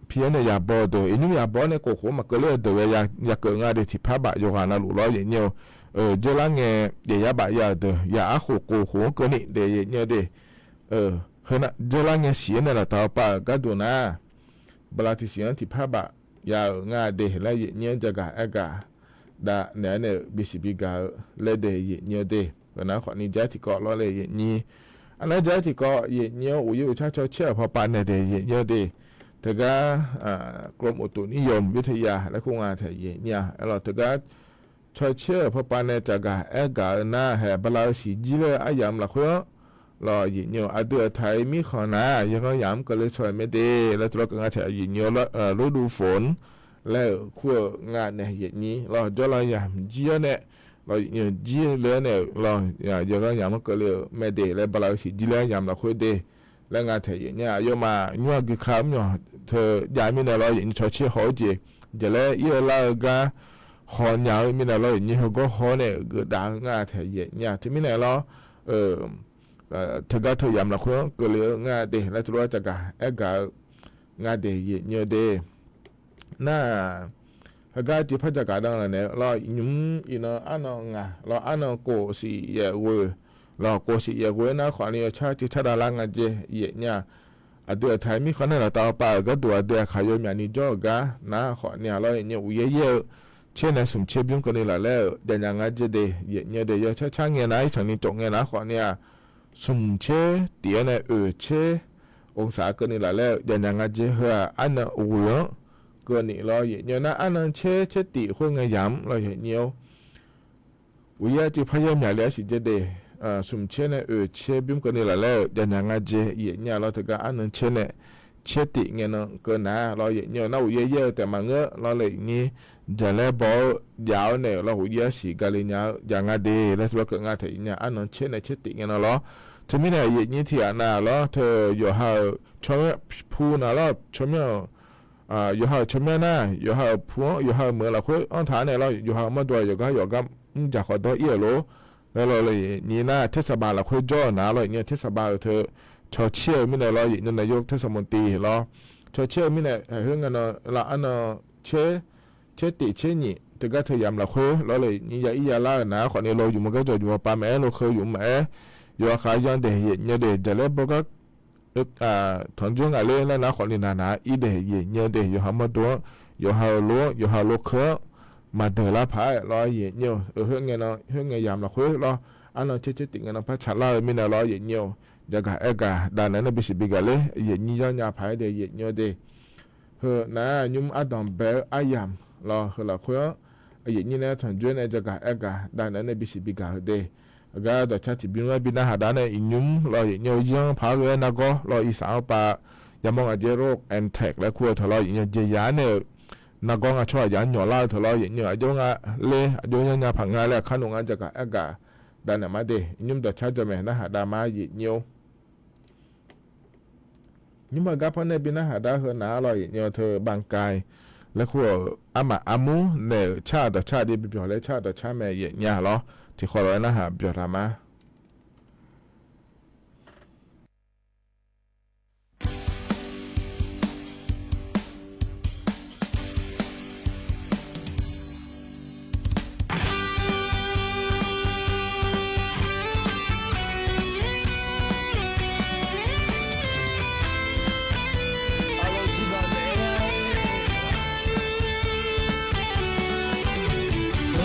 pyaer nae ya baw-eu deuq, iqnymr ya baw-awr nae kof khof-anr maqkeuv ler-eu deuq ghae ya keuvle nga de tiqpar baf yawqghaq navluf lawr yaeqnyir-eu, dzeurlar ngae yaef yar baf ya-euq deuq ya arkhof kof khof-anr keuvni de yaeqnyir de. Heu nar dzeurlar ngae siq-aer nae laftav-eu pav-euq gharduq nar, bala tiqsiq-anr tiqpar baf ya-euq nga de laer yaeqnyir-anr jagaq aergaq dav naeq-aer nae-euq bisiq bigaq-eu laer de yaeqnyir-eu de. Heu nar khawf ni jar tiqkawv lawr le yaeqnyir. Arnav jar tiqkawv yaeqnyir-awr uqyaer uqcar cawcaer-euq pawpav nae de yaeqnyir-eu de. Teugar กรมอุตุนิยมวิทยา laer kur nga taeq yaeqnyir-a aerlawr teugar cawcaer-euq pawpav nae caqgaq aergaq-eu nar haeq bala-eu siq jir laer aryamq lafkhoer-anr lawr yaeqnyir-eu aqdui aqtaq-ir mirkhanq nar yaghanr yamq-anr keuvle caw-eu mae de laer tuvlar keuv nga taeq yaeqnyir-eu lorduv foq-anr laer-euq kur-eu nga nae yaeqnyir lawr jawrlav yamq jir-awr nae lawr yaeqnyir-eu jir le-awr nae-euq lawr yaghanr yamq-anr keuvle-euq mae de laer bala-eu siq jir laer aryamq lafkhoer de laer nga taeq yaeqnyir-a. Aqyawfmaf nymr-aq gui ka mr nyawq teu jav mirnae lawr yaeqnyir cawcaer haw-eu jeq jaqlaer ir-eu lar-eu gar haw nya-eu mirnae lawr yaeqnyir heugawr haw-awr nae-euq geufdav-eu nga taeq yaeqnyir-a. Teumirnae lawr teugar teu yamq lafkhoer-anr keuvle-eu nga de laer tuvlar caqgaq aergaq-eu nga de yaeqnyir-eu de. Nar-aq, heugar tiqpar jaqgaq dan lafnaeq lawr iqnymr iqnan arnan ngaq lawr arnan kof siq yaef ghoe lawr kof siq yaef ghoe-aer nar khawf ni yawcar tiqcar dav lar nga jaeq yaeqnyir-a. Aqdui aqtaq-ir mirkhanq nae laftav pav-euq gharduq aqdui aqkaq yawmyaq ni jawr-euq gar nar khawf ni-a lawr yaeqnyir uqyaer yaer-eu caer nae smq caer bymr keuvni laflaer-euq javnyaf nga jaeq de yaeqnyir-eu de. Yawcar car ngae nar ircanq ni tsof ngae nar khawf ni-aq, smq caer tif-awr nae oeq caer องศา keuvni laflaer-euq javnyaf nga jaeq heu-aq arnan ghoe-anr keuvni lawr yaeqnyir nar arnan caer caer tif khoerngae yamq lawr yaeqnyir-awr uqyaer tiqpar yaer myaqle arsiq jaeq de. Smq caer nae oeq caer bymr keuvni laflaer-euq javnyaf nga jaeq yaeqnyir-a lawr teugar arnan caer nae caer tif ngae nan keuv nar lawr yaeqnyir-eu nar uqyaer yaer-eu taef maqngeur lawr le nyir jaqlaer baw-eu jav-awr nae-euq lawr uqyaer arsiq gale nya-eu javnyaf nga de laer tuvlar keuv nga taeq yaeqnyir-a arnan caer nae caer tif ngae nan lawr. Teumirnae yaeqnyir tiq ghaq nav lawr teu yawqha-euq tsawrmyanr pu nav lawr tsawrmyanr-euq yawqha-euq tsawrmyanr nar yawqha-euq pu-anr yawqha-euq meuq lafkhoer anr taq-awr nae lawr yawqha-euq mawrdo-aq yawqgar yawqgar mr jaq khawf dawr ir-euq lor. Laer lawr le nyir nar เทศบาล lafkhoer jawr-eu nar lawr yaeqnyir-eu เทศบาล teu cawcaer-eu mirnae lawr yaeqnyir นายกเทศมนตรี lawr cawcaer-eu mirnae haqkhoer ngae nan lawr arnan caer caer tif caer nyiq teugar teu yamq lafkhoer lawr le nyir ya ir ya lar-eu nar khawf ni lawr yumq-eu gar jawq yumq-eu pav maqaer lawr kheu yumq maqaer yawqha khaq yan daeq yaeqnyir daeq jaqlaer bawr gar tanqjawr ngaq ler laer nar khawf ni naq naq ir daeq yaeqnyir daeq yawqha mawrdo-anr yawqha-euq lo-anr yawqha lo keu-anr maqdeuq lar paq-aer lawr yaeqnyir-eu khoerngae nan khoerngae yamq lafkhoer lawr arnan caer caer tif ngae nan par tsaqlar-eu mirnae lawr yaeqnyir-eu jaqgaq aergaq dav naeq-aer nae bisiq bigaq ler yaeqnyir yanr nya paq-aer daeq yaeqnyir daeq. Heu nar nymr ardanq bae-eu aryamq lawr heu lafkhoer-anr yaeqnyir nae tanqjawr nae jaqgaq aergaq dav naeq-aer nae bisiq bigaq-eu de. Heugar dawqcar tiqbymr-aer bi narhaq dav nae iqnymr lawr yaeqnyir-eu yanr paq-aer ghae-aer nargawr lawr irsaq-anr pav yamawr ngaq jaeq โรค Anthrax laer kur-eu teu lawr yaeqnyir-eu jeq ya-aer nae-euq nargawr nga tsawrhaq ya-anr nyawq lar-eu teu lawr yaeqnyir-eu aqjox nga ler aqjox yanr nya paq nga laer aqkar noeq nga jaqgaq aergaq dav naeq mar de. Iqnymr dawqcar jawrmaeq narhaq dav mar yaeqnyir-or Nymr-eu gar par nae bi narhaq dar heu nar lawr yaeqnyir-eu teu บางกาย laer kur-euq armaf armur naeq-euq car-euq dawqcar aqdui bibyawq laer car-euq dawqcar mae yaeqnyir-a lawr tiqkhawv lof-aer narhaq byawq taq ma.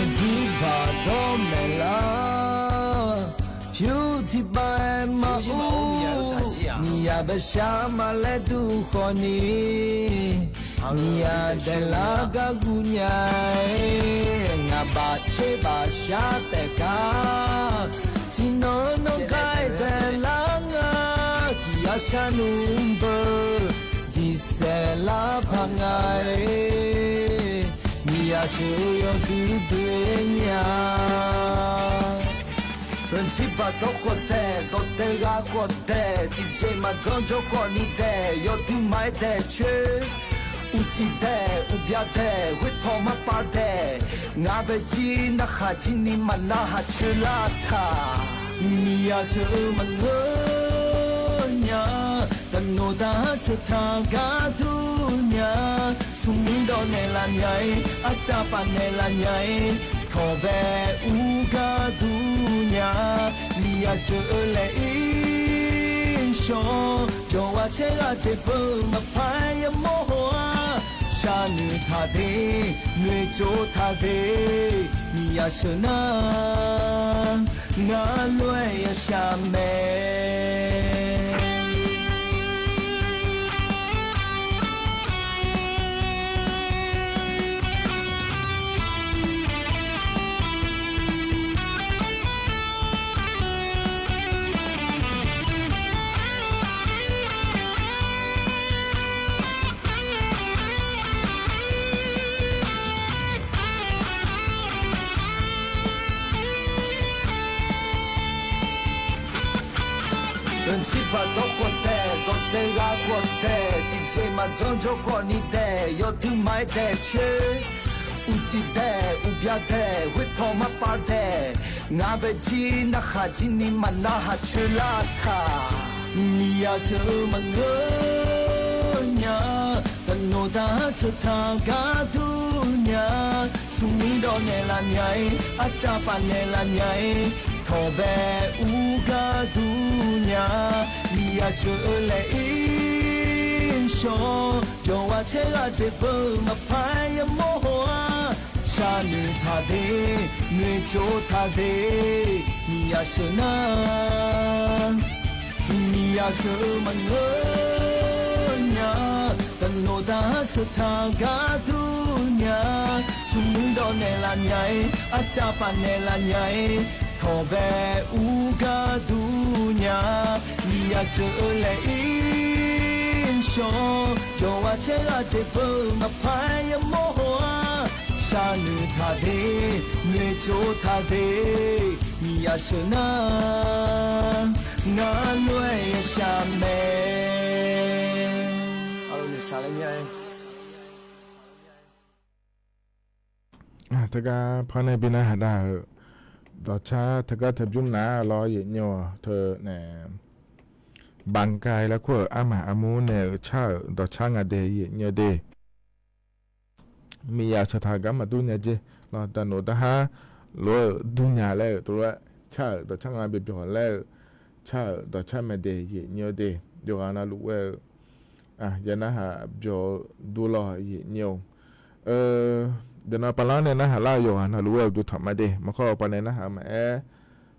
Aqjirbaq dawrmaeq lar, pyur tiqpav-aer maqur, miqyaq bae shar ma laer duq khawf ni. Miqyaer daeqlar gar guv nya-aer, ngaq baf tser baf shar taef gar, tiqnan nawr gar-aer daeqlar nga, tiq yar sharnmr beu diqsaef lar paq nga-aer, miqyaer sheuq-eu yawdui doe-aer nya. Aqjeq baq dawr khawf daeq, dawqdaeq ghaq khawf daeq, tiqjeq maqjanr jawr khawf ni daeq, yawdui maqaer daeq coer. Uqcif daeq, uqbya daeq, ghoer paw marpav daeq, ngaq bae jir narhaq jir ni maqnarhaq coer lar taq. Miqyaer sheuq-eu maqngeur nya, daqnoeq daq-anr sheuq taq gar dur nya, smrmuir dawv naeqlaf nya-ir, arcav paf naeqlaf nya-ir, tawqbae ur gar dur nya. Miqyaer sheuq-eu laeq-ir shawr, yawqghaq caer ghaq jeq beu-eu maqpar-aer yamawr haw-ar, sharnoeq taq de, noeqtsov taq de, Miqyaer sheuq nar, ngar lof-aer yashaq mae. Aqjeq baq dawr khawf daeq, dawqdaeq ghaq khawf daeq, tiqjeq maqjanr jawr khawf ni daeq, yawdui maqaer daeq coer. Uqcif daeq, uqbya daeq, ghoer paw marpav daeq, ngaq bae jir narhaq jir ni maqnarhaq coer lar taq. Miqyaer sheuq-eu maqngeur nya, daqnoeq daq-anr sheuq taq gar dur nya, smrmuir dawv naeqlaf nya-ir, arcav paf naeqlaf nya-ir, tawqbae ur gar dur nya. Miqyaer sheuq-eu laeq-ir shawr, yawqghaq caer ghaq jeq beu-eu maqpar-aer yamawr haw-ar, sharnoeq taq de, noeqtsov taq de, Miqyaer sheuq nar, Miqyaer sheuq-eu maqngeur nya, daqnoeq daq-anr sheuq taq gar dur nya, smrmuir dawv naeqlaf nya-ir, arcav paf naeqlaf nya-ir, tawqbae ur gar dur nya. Miqyaer sheuq-eu laeq-ir shawr, yawqghaq caer ghaq jeq beu-eu maqpar-aer yamawr haw-ar, sharnoeq taq de, noeqtsov taq de, Miqyaer sheuq nar, ngar lof-aer yashaq mae. Teugar par nae bi narhaq dav-euq dawqcar teugar teu bymr nar lawr, yaeqnymr-awq teu nae Banqkai laer kur-euq armaf armur nae-euq car-euq dawqcar nga de, yaeqnymr de. Miqyaer sheuq taq gar maqdur nya jer lawr, daqnoeq daqhar lof-aer dur nya laer-euq tov lof-aer car-euq dawqcar nga byaeqbyawq laer-euq car-euq dawqcar mae de, yaeqnymr de. Yawqghaq navluf ghae-eu ya narhaq byawq-eu dur lawr, yaeqnymr-or. Daqnan pavlar nae narhaq lar-eu yawqghaq navluf ghae-eu byov tanq ma de. Maqkawr hawpav nae narhaq-eu maqaer,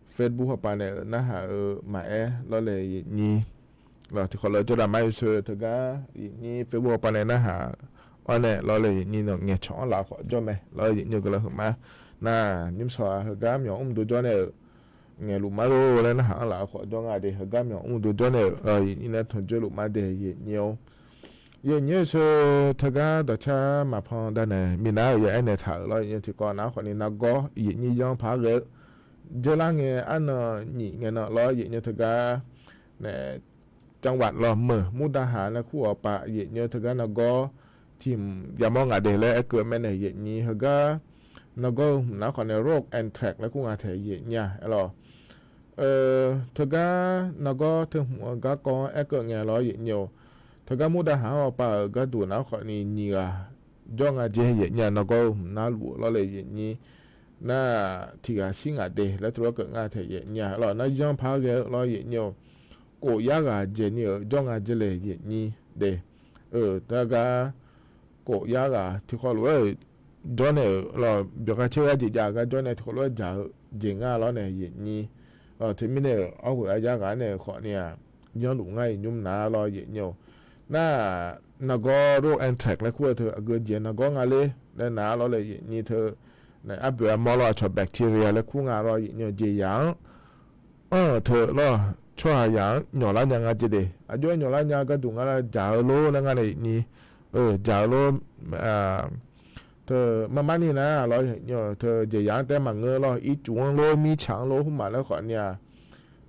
Facebook hawpav nae-euq narhaq-eu maqaer lawr le, yaeqnymr. Lawr, tiqkhawf lawr jawrlaf ma yawshoe teugar yaeqnymr Facebook hawpav nae narhaq-awr nae lawr le, yaeqnymr nawq ngaeqcawq-anr laf khawf jawr mae lawr, yaeqnymr guiqlanq huiqma. Nar nymr shawq-aq heugar myawq mr duq jawr nae-euq ngaeqluf ma lor laer narhaq-anr laf khawf jawr nga de, heugar myawq mr duq jawr nae-euq lawr, yaeqnymr nae tanqjoerluf ma de, yaeqnymr-or. Yaeqnymr yawshoe teugar dawqcar maqpan dav nae minav-euq ya aernaeq taq-euq lawr, yaeqnymr tiqkawv nav khawf ni nargawr yaeqnymr yanr paq-aer ghae-eu jeurlar ngae arnan nyif ngae nan lawr, yaeqnymr teugar nae จังหวัด lawr meuq murdav haq nae kur-awq pav yaeqnymr teugar nargawr tiq hmq yamawr ngaq de laer aerkeuv mae nae yaeqnymr heugar nargawr-eu hmq nav khawf nae rock and track laer kur nga taeq yaeqnymr-a aer lawr. Teugar nargawr teu hmq-eu garkawv-anr aerkeuv ngae lawr yaeqnymr-or. Teugar murdav haq-anr awq pav-euq gharduq nav khawf ni nyiq ghaq jawr nga jer yaeqnymr-a, nargawr-eu hmq navluf-eu lawr le yaeqnymr. Nar tiq ghaq shir ngaq de laer tov lawr keuv nga taeq yaeqnymr-a aer lawr, nar yanr paq-aer ghae-eu lawr yaeqnymr-or. Kof yar ghaq dzaeqni-euq jawr nga jer le yaeqnymr de. Teugar kof yar ghaq tiqkhawv lof-aer jawr nae-euq lawr, byawq gar caer gar jeq jav gar jawr nae tiqkhawv lof-aer dzaq-eu jeq nga lawr nae yaeqnymr. Teumirnae-euq awr ghoeq-a yar ghaq nae-euq khawf ni-aq, yanrluf ngar-iq nymr nar lawr yaeqnymr-or. Nar nargawr row anthrax laer kur-eu teu aqgeu jeq nargawr nga ler laer nar lawr laer yaeqnyir teu, arboeq armawr lawr aqcawq bacteria laer kur nga lawr yaeqnyir-eu jeqzaq-anr anr-euq teu lawr tsawrhaqzaq-anr nyawqlar nya nga jeq de. Aqjox-aer nyawqlar nya gharduq nga lar dzaq-eu lor laer ngar nae yaeqnyir dzaq-eu lor teu marmar ni nar lawr yaeqnyir-eu teu jeqzaq-anr taef maqngeur lawr ircuf-anr lor mirtsaq-anr lor hmqmaq laer khawf ni-aq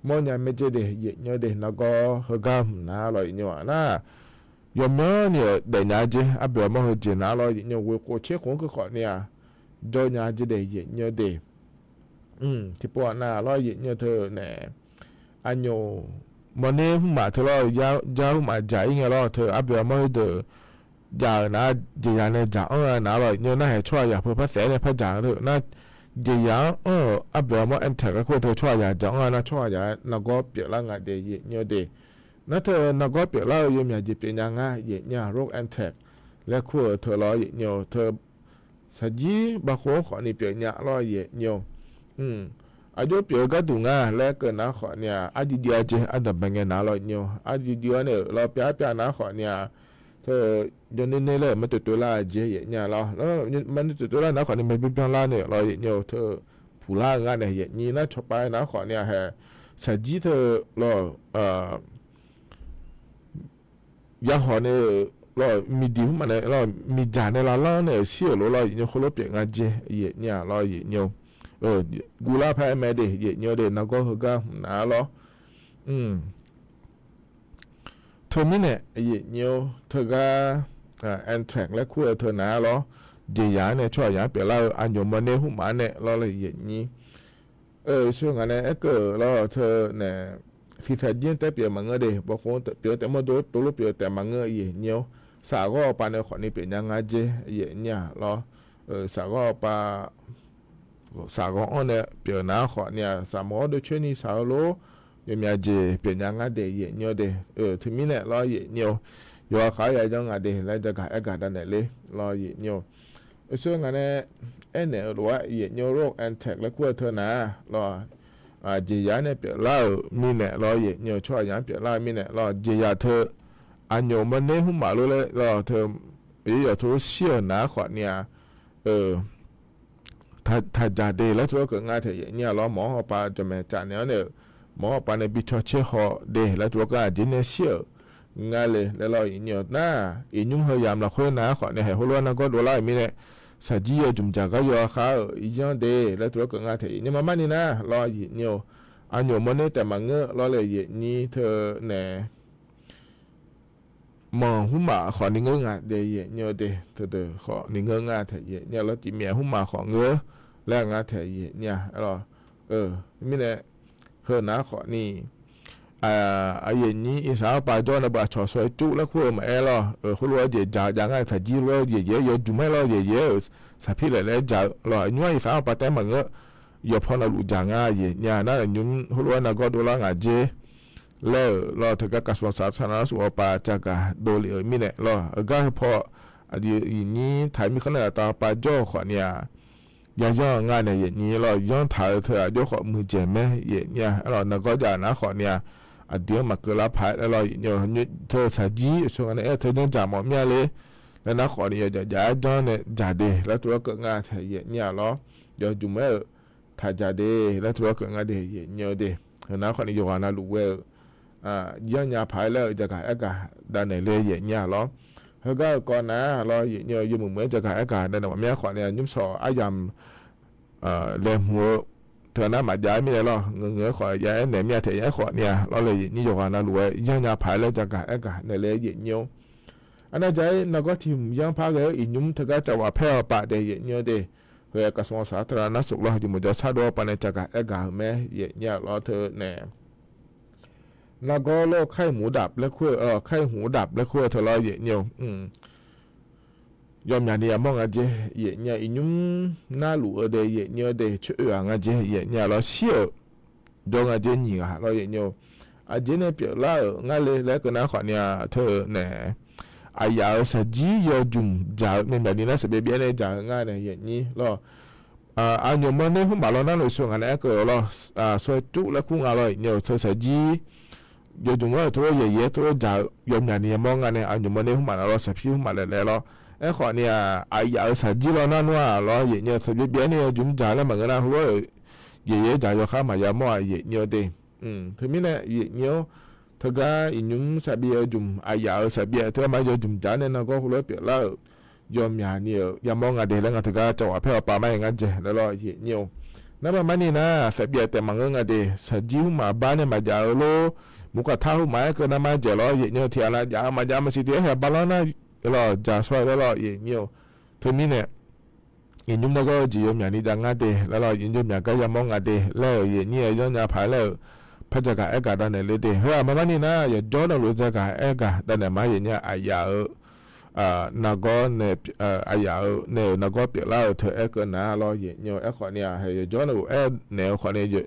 mawrnya mae jeq de yaeqnyir de nargawr heugar hmq nar lawr yaeqnyir-aq nar yawqmyanr ni-euq daefnya jeq arboeq armawr heujeq nar lawr yaeqnyir ghoeq khof tser khof-anr keuv khawf ni-aq jawr nya jeq de yaeqnyir de. Tiqpov-aq nar lawr yaeqnyir teu nae aqnyoq mawrner hmqmaq teu lawr jar hmqmaq dzaq-ir ngae lawr teu arboeq armawr heudeuq dzaq-euq nar jeqzaq nae dzaq-anr-a nar lawr yaeqnyir nar haeq tsawrhaqzaq peu par saef-aer nae par dzaq-eu nar jeqzaq-anr anr-euq arboeq armawr anthrax laer kur-eu teu tsawrhaqzaq dzaq-anr-a nar tsawrhaqzaq-aer nargawr pyeuflar nga de yaeqnyir de. Nar teu nargawr pyeuflar-eu yawmyaq jeq pyeufnya nga yaeqnyir-aq row anthrax laer kur-eu teu lawr yaeqnyir teu saqjir bavkhov-anr khawf ni pyeufnya lawr yaeqnyir-eu aqjox pyeuf-eu gharduq nga laer keuv nar khawf ni-aq arjuif juif-a jeq ardanqbae ngae nar lawr yaeqnyir-eu arjuif juif-a nae-euq lawr pyav pyav nar khawf ni-aq teu jawrner ner laer-euq martoeq toev lar-eu jeq yaeqnyir lawr martoeq toev lar nar khawf ni maqbyan byan lar nae lawr yaeqnyir-eu teu puqlar-eu ngar nae yaeqnyir nar cawba-aer nar khawf ni-aq haeq saqjir teu lawr yakhawf nae-euq lawr miqdiq hmqmaq nae lawr miqdzaq nae lavlanr nae-euq shir-euq lof lawr yaeqnyir khoerlof pyeuf nga jeq yaeqnyir-aq lawr yaeqnyir-eu guvlar paq-aer mae de yaeqnyir de nargawr heugar hmq nar lawr teumirnae yaeqnyir-eu teugar anthrax laer kur-eu teu nar lawr jeqzaq-anr nae tsawrhaqzaq-anr pyeuflar-eu aqnyoq mawrner hmqmaq-anr nae lawr laer yaeqnyir Eq, sher ngaq nae aerkeuv-euq lawr teu nae, siqsaqjir-anr taef pyeuf maqngeur de, bawqkhof pyeuf-eu taef mawrdo tov lof pyeuf-eu taef maqngeur yaeqnyir-awr, saqghawr awqpav nae khawfni pyeufnya nga jer yaeqnyir-aq lawr. Saqghawr awqpav, saqghawr-anr nae pyeuf nar khawfni-aq, saqmawr-awr dovcoer ni saq-eu lor, yawmyaq jeq pyeufnya ngar de yaeqnyir-awr de. Teumirnae lawr yaeqnyir-awr, yawqha khaq-aer yayan nga de laer jagaq aergaq danaeq ler lawr yaeqnyir-awr. Eq, sher ngaq nae aernaeq-eu lof-aer yaeqnyir-awr, antae laer kur-eu teu nar lawr, jeqzaq-anr nae pyeuflar-euq mirnae lawr yaeqnyir-awr, tsawrhaqzaq-anr pyeuflar-eu mirnae lawr jeqzaq teu aqnyoq mawrner hmrmaf lor laer lawr teu, yawqtov shir-euq nar khawfni-aq, taqdzaq de laer tov-aer keuv nga taeq yaeqnyir-aq lawr, mawq-awr hawpav jawqmaeq tsaf naeq-awr nae-euq, mawq-awr hawpav nae bi caw caer haw de laer tov-aer keuv aqjeq nae shir-euq nga le laer lawr yaeqnyir-awr nar, iqnymr heu yamq lafkhoer nar khawfni haeq heulof-aer nargawr dovlar-euq mirnae, saqjir yawjmq dzaq gar yawkhav-euq yanr de laer tov-aer keuv nga taeq yaeqnyir marmar ni nar lawr yaeqnyir-awr, aqnyoq mawrner taef maqngeur lawr laer yaeqnyir teu nae manq hmrmaf khawfni ngeur nga de yaeqnyir-awr de, teudeuq khawfni ngeur nga taeq yaeqnyir-aq lawr, tiqmyaef hmrmaf khawf ngeur laer nga taeq yaeqnyir-aq lawr. Mirnae, heu nar khawfni, aqyaeq nyir iqsaq-anr pav jawr nae beu aqcawq shawr-aer cur laer kur-eu maqaer lawr, heulof-aer jeq dzaq-eu jav ngar taqjir lof-aer yaeqyaeq-aer yawjmq-aer lawr, yaeqyaeq-aer-euq saqpir laeq laer dzaq-eu lawr, nymr-aer iqsaq-anr pav taef maqngeur, yawqpaw navluf dzaq nga yaeqnyir-aq nar nymr heulof-aer nargawr dovlar ngaq jer laer-euq lawr, teugar กระทรวงสาธารณสุข awqpav caqgaq dovlef-euq mirnae lawr, heugar heupaw aqdui iqnyir taq-eu mirkhanq nae aqtav pav jawr-eu khawfni-aq, yayanr-eu nga nae yaeqnyir lawr, yanr taq-eu teu aqjox khawf muiqdzaeq mae yaeqnyir-aq lawr, nargawr jav nar khawfni-aq, aqdui-anr maqkeuv lar paq-aer laer lawr yaeqnyir-awr, teu saqjir yawqtsoeq nga nae aer-eu teu janr dzaq mawf mir-a le laer nar khawfni yawjaq jaf-aer janr nae dzaq de laer tov-aer keuv nga taeq yaeqnyir-aq lawr, yawjmq-aer-euq taqdzaq de laer tov-aer keuv nga de yaeqnyir-awr de. Heu nar khawfni yawqghaq navluf ghae-eu yanrnya paq-aer laer-eu jagaq aergaq danaeq le yaeqnyir-aq lawr. Heugar-eu kawv nar lawr yaeqnyir-awr, yawmuiq muiq-aer jagaq aergaq danaeq maqmir-a khawfni-aq, nymr shawq aryamq laeqhmq-eu teu nar maqjav-aer mirnae lawr, ngeur ngeur-aer khawf ya-aer naeq mir-a taeq yaer khawfni-aq lawr laer yaeqnyir yawqghaq navluf-aer yanrnya paq-aer laer jagaq aergaq naeq le yaeqnyir-awr. Arnav jaq-aer nargawr tiq hmq yanr par ghae-eu iqnymr teugar cawq ghaq paer-awr paf daef yaeqnyir-awr de. Heu-aer กระทรวงสาธารณสุข lawr, yawmuiq jawr shardov-awr pav nae caqgaq aergaq-euq mae yaeqnyir-aq lawr teu nae. Nargawr lawr-eu ไข้หูดับ laer kur-eu, ไข้หูดับ laer kur-eu teu lawr yaeqnyir-awr, yawmyaq ni yamawr nga jer yaeqnyir-aq, iqnymr narluf-eu de yaeqnyir-awr de, coer oe-aq nga jer yaeqnyir-aq lawr, shir-euq jawr nga jer nyiq ghaq lawr yaeqnyir-awr. Aqjeq nae pyeuflar-euq ngar le laer keuv nar khawfni-aq teu nae, aqyaf-euq saqjir yawjmq dzaq-eu myavmyaq ni nar saqbyav byav nae dzaq-eu ngar nae yaeqnyir lawr. Aqnyoq mawrner hmrmaf lawr nar noeqshawq ngaq nae aerkeuv-eu lawr, shawr-aer cur laer kur nga lawr yaeqnyir-awr, teu saqjir yawjmq-anr-euq tov-aer yaeqyaer tov-aer dzaq-eu yawmyaq ni yamawr nga nae aqnymq-anr nae hmqmaq na lawr saqpir hmqmaq laeqlaeq lawr. Aerkhawf ni-aq, aqyaf-euq shaqjir law nar nmr-aq lawr yaeqnyae taqbyaer byaer nae yawjmq dzaq laer maqngeur nar heulof-aer-euq yaeqyaer dzaq yawkhar maqya mawr-aq yaeqnyae-eu de. Teumirnae yaeqnyae-awr, teugar iqnymr saqbyav yawjmq aqyaf-euq saqbyav teugar ma yawjmq dzaq nae nargawr heulof-aer pyeuflar-euq yawmyaq ni-euq yamawr nga de laer nga teugar cawq ghaq paer awqpav mar-aer ngar dzaeq laer lawr yaeqnyae-awr. Narma marni nar saqbyav taef maqngeur nga de, shaqjir hmqmaq bar nae maqjav-eu lor, murkaq tar hmqmaq-aer keuv narma dzaeq lawr yaeqnyae-awr, tiqghaq nav jav-eu maqjav maqsiq tiq-aer haeq bar lawr nar, lawr ja sawr-aer laer lawr yaeqnyae-awr. Teumirnae iqnymr nargawr-eu jeq yawmyaq ni jav ngar de laer lawr, iqnymr yawmyaq gar yamawr nga de laer-euq yaeqnyae-aer zanr nya paq-aer laer-euq par jagaq aergaq davnaeq le de. Heu-aq marmarni nar yawqjawr navluf jagaq aergaq davnaeq ma yaeqnyae aqyaf-euq nargawr nae, aqyaf-euq nae-euq nargawr pyeuflar-eu teu aer keuv nar lawr yaeqnyae-awr. Aerkhawf ni-aq, haeq yawqjawr navluf aernaeq-eu khawf ni,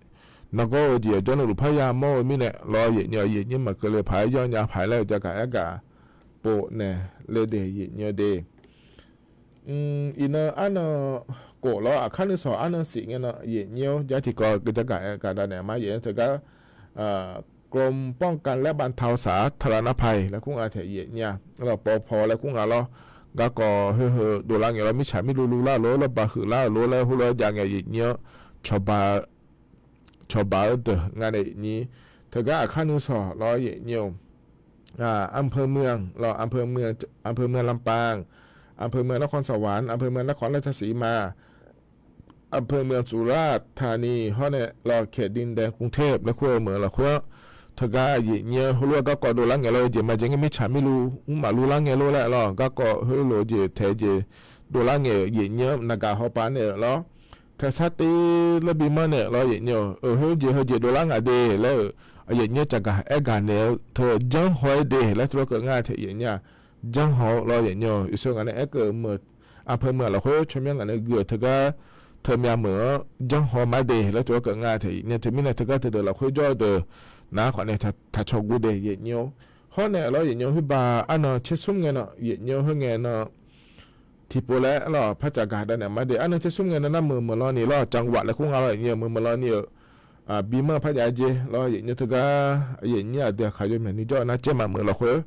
nargawr-eu jeq yawqjawr navluf parya mawr-eu mirnae lawr yaeqnyae-awr, yaeqnyae maqkeuv le paq-aer zanr nya paq-aer laer-euq jagaq aergaq pov naeq le de yaeqnyae-awr de. Iqnan arnan khof lawr aqkar nuisawq arnan sif ngae nan yaeqnyae-awr, jar tiqkawv jagaq aergaq davnaeq ma yaeqnyae teugar กรมป้องกันและบรรเทาสาธารณภัย laer kur nga taeq yaeqnyae-a, lawr ปภ laer kur nga lawr. Garkawv khoer heu dovlar ngae lawr, mirtsaq mirlu luvlar-euq lor, lawrbaq huiqlar-euq lor laer heulof-aer jav ngae yaeqnyae-awr, cawba cawba-eu deuq nga nae yaeqnyae. Teugar aqkar nuisawq lawr yaeqnyae-awr, อำเภอเมือง lawr อำเภอเมืองลำปาง อำเภอเมืองนครสวรรค์ อำเภอเมืองนครราชสีมา อำเภอเมืองสุราษฎร์ธานี hawr nae lawr เขตดินแดนกรุงเทพ laer kur-eu meuq lafkhoer-anr, teugar yaeqnyae-awr heulof-aer garkawv dovlar ngae lor, jeq maqjav ngae mirtsaq mirlu mrmaf luvlar ngae lor laer lawr, garkawv heulof-eu jeq taeq jeq dovlar ngae-euq yaeqnyae-awr, naqgaq hawpaq nae-euq lawr, taeq sar te laer bimanr nae-euq lawr yaeqnyae-awr, heu jeq heu jeq dovlar ngaq de laer-euq yaeqnyae-awr, jaqgaq aergaq naeq-eu teu janrhaw-aer de laer teulof keuv ngar taeq yaeqnyae-a. Janrhaw-eu lawr yaeqnyae-awr, yawshoe ngaq nae aerkeuv-eu meuq, aqpeu meuq lafkhoer tsawrmyanr ngaq nae gui-euq teugar teumiav meuq-anr janrhaw mar de laer teulof keuv ngar taeq yaeqnyae. Teumirnae teugar teudeuq lafkhoer jawr-eu deuq nar khawf nae taqcawq guv de yaeqnyae-awr. Hawr nae lawr yaeqnyae-awr, khoerbav arnan tser smr ngae nan yaeqnyae-awr, khoer ngae nan tiqpov laer lawr par caqgaq davnaeq mar de. Arnan tser smr ngae nan nar meuq meuq lan ni lawr, จังหวัด laer kur nga lawr yaeqnyae-awr, meuq meuq lan ni-euq bimanr par jav-aer jer lawr yaeqnyae-awr, teugar yaeqnyae aqdui aqkaq yawmyaq ni jawr-eu nar caermaf meuq lafkhoer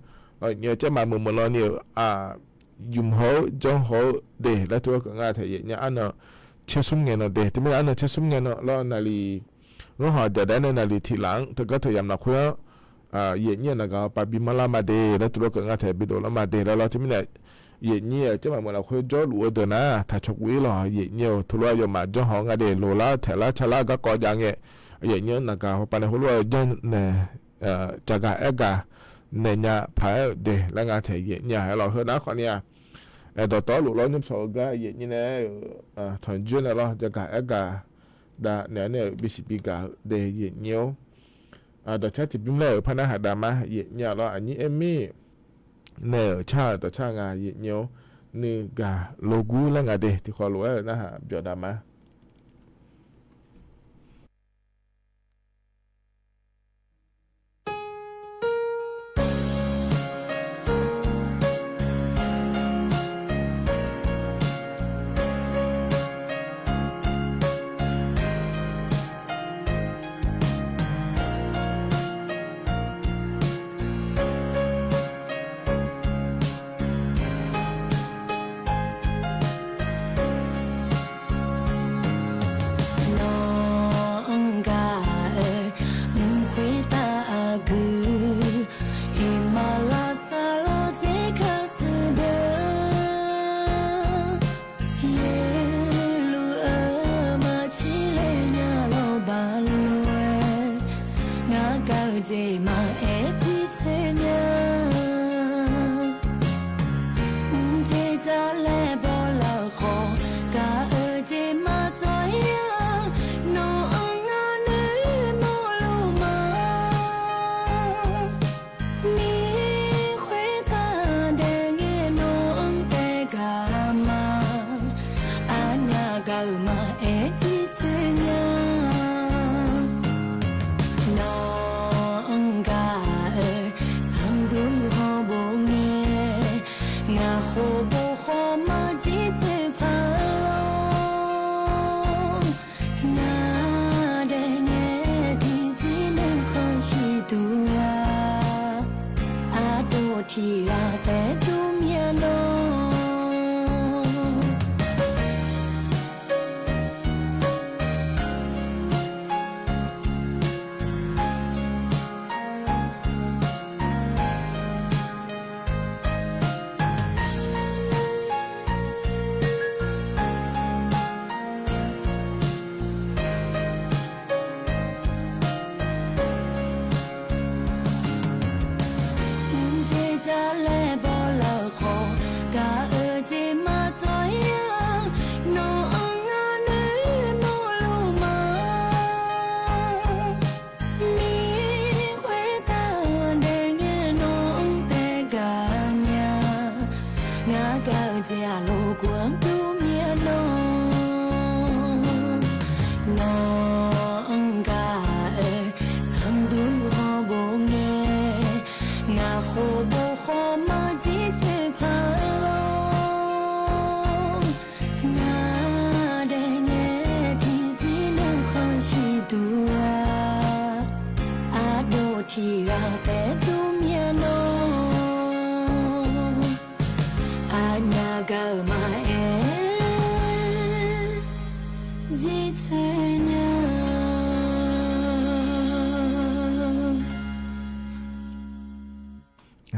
lawr yaeqnyae-awr, caermaf meuq meuq lan ni-euq aqyumq haw-eu janrhaw-eu de laer teulof keuv ngar taeq yaeqnyae. Arnan tser smr ngae nan de, teumirnae arnan tser smr ngae nan lawr naqliq, ngar hawq daqdaev nae naqliq tiq laf-anr teugar teuyamq lafkhoer-anr yaeqnyae-euq naqgaq hawpaq bimanr lar ma de laer teulof keuv ngar taeq bidov lar ma de laer lawr. Teumirnae yaeqnyae-euq caermaf meuq lafkhoer jawrluf-eu deuq nar taqcawq guv-ir lawq. Yaeqnyae-awr, teulof-aer yawmaf janrhaw-eu nga de, loqlar taeqlar calar garkawv jav ngae, yaeqnyae-anr naqgaq hawpaq nae heulof-aer janrnaeq caqgaq aergaq naeq nya paq-aer-euq de laer ngar taeq yaeqnyae-a. Aerlawq heu nar khawf ni-a, dawqtawvluf lawr nymrshawq-eu gar yaeqnyae nae-euq tanqjoer nae lawr jaqgaq aergaq davnaeq nae-euq bisiq bigaq-eu de yaeqnyae-awr, dawqcar tiqbymr laer-euq par narhaq dav ma yaeqnyae lawr. Aqnyir aer mir nae-euq car-euq dawqcar nga yaeqnyae-awr, nuigaq logur laer nga de tiqkhawf lof-aer-euq narhaq byawf dav ma.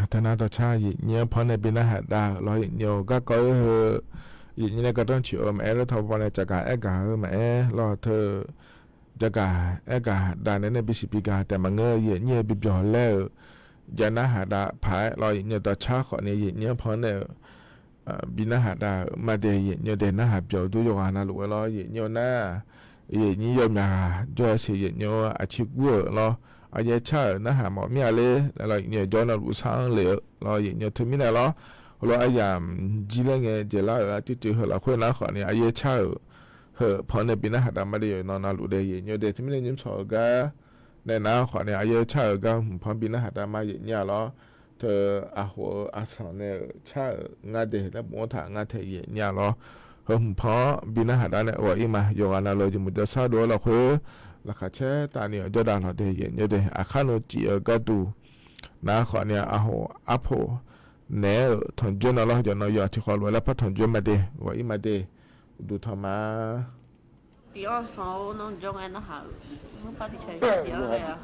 Teunar dawqcar yaeqnyir-anr pannae bi narhaq dav-euq lawr, yaeqnyir-eu garkawv-eu heu, yaeqnyir nae gardanr coeq-eu maqaer, lawr tawbaw nae caqgaq aer gaq-eu maqaer lawr, teu jaqgaq aer gaq dav naeq-aer nae bisiq bi gaq taef maqngeur, yaeqnyir-eu bi byawq laer-euq jav narhaq dav paq-aer lawr, yaeqnyir-eu dawqcar khawf ni yaeqnyir-anr pannae-euq bi narhaq dav-euq maqdaeq, yaeqnyir-eu daeq narhaq byawq dur yawqghaq navluf-aer lawr, yaeqnyir-eu nar yaeqnyir yawmyaq ghaq jawr-eu siq, yaeqnyir-eu aqcir gur-euq lawr, aqyaer car-euq narhaq mawf mir-a ler laer lawr, yaeqnyir-eu jawr navluf sar-anr le-eu lawr, yaeqnyir-eu teumirnae lawr, heulof-aer aryamq jir laer ngae jeq lar-euq arcuiv cuiv heu lafkhoer nar khawf ni aqyaer car-euq heu pannae bi narhaq dav maqdaeq, yawqnan navluf dae yaeqnyir-eu daeq teumirnae nymr tsawq-eu gar nae nar khawf ni aqyaer car-euq gar hmq pan bi narhaq dav ma yaeqnyir-a lawr. Teu aqhof-eu aqsanq nae-euq car-euq ngar daeq laer bofanr taq ngar taeq yaeqnyir-a lawr. Heu hmq pan-anr bi narhaq dav nae ghawq-ir ma, yawqghaq navluf jeqmuq jawrsar dov-aer lafkhoer laqkhaq caer tavni-euq jawrdav lawq dae yaeqnyir-eu daeq aqkar nmr cif-eu gharduq nar khawf ni aqhof arpoq naeq-aer-euq tanqjoer na lawr, yawqnan yawq tiqkhawf lof-aer larpar tanqjoer maqdaeq, ghawq-ir maqdaeq, uqduq tanq ma. Tiq-awr sanq-or, nawr jawr ngae narhaq-euq mr par tiq ca tiq-awr nar.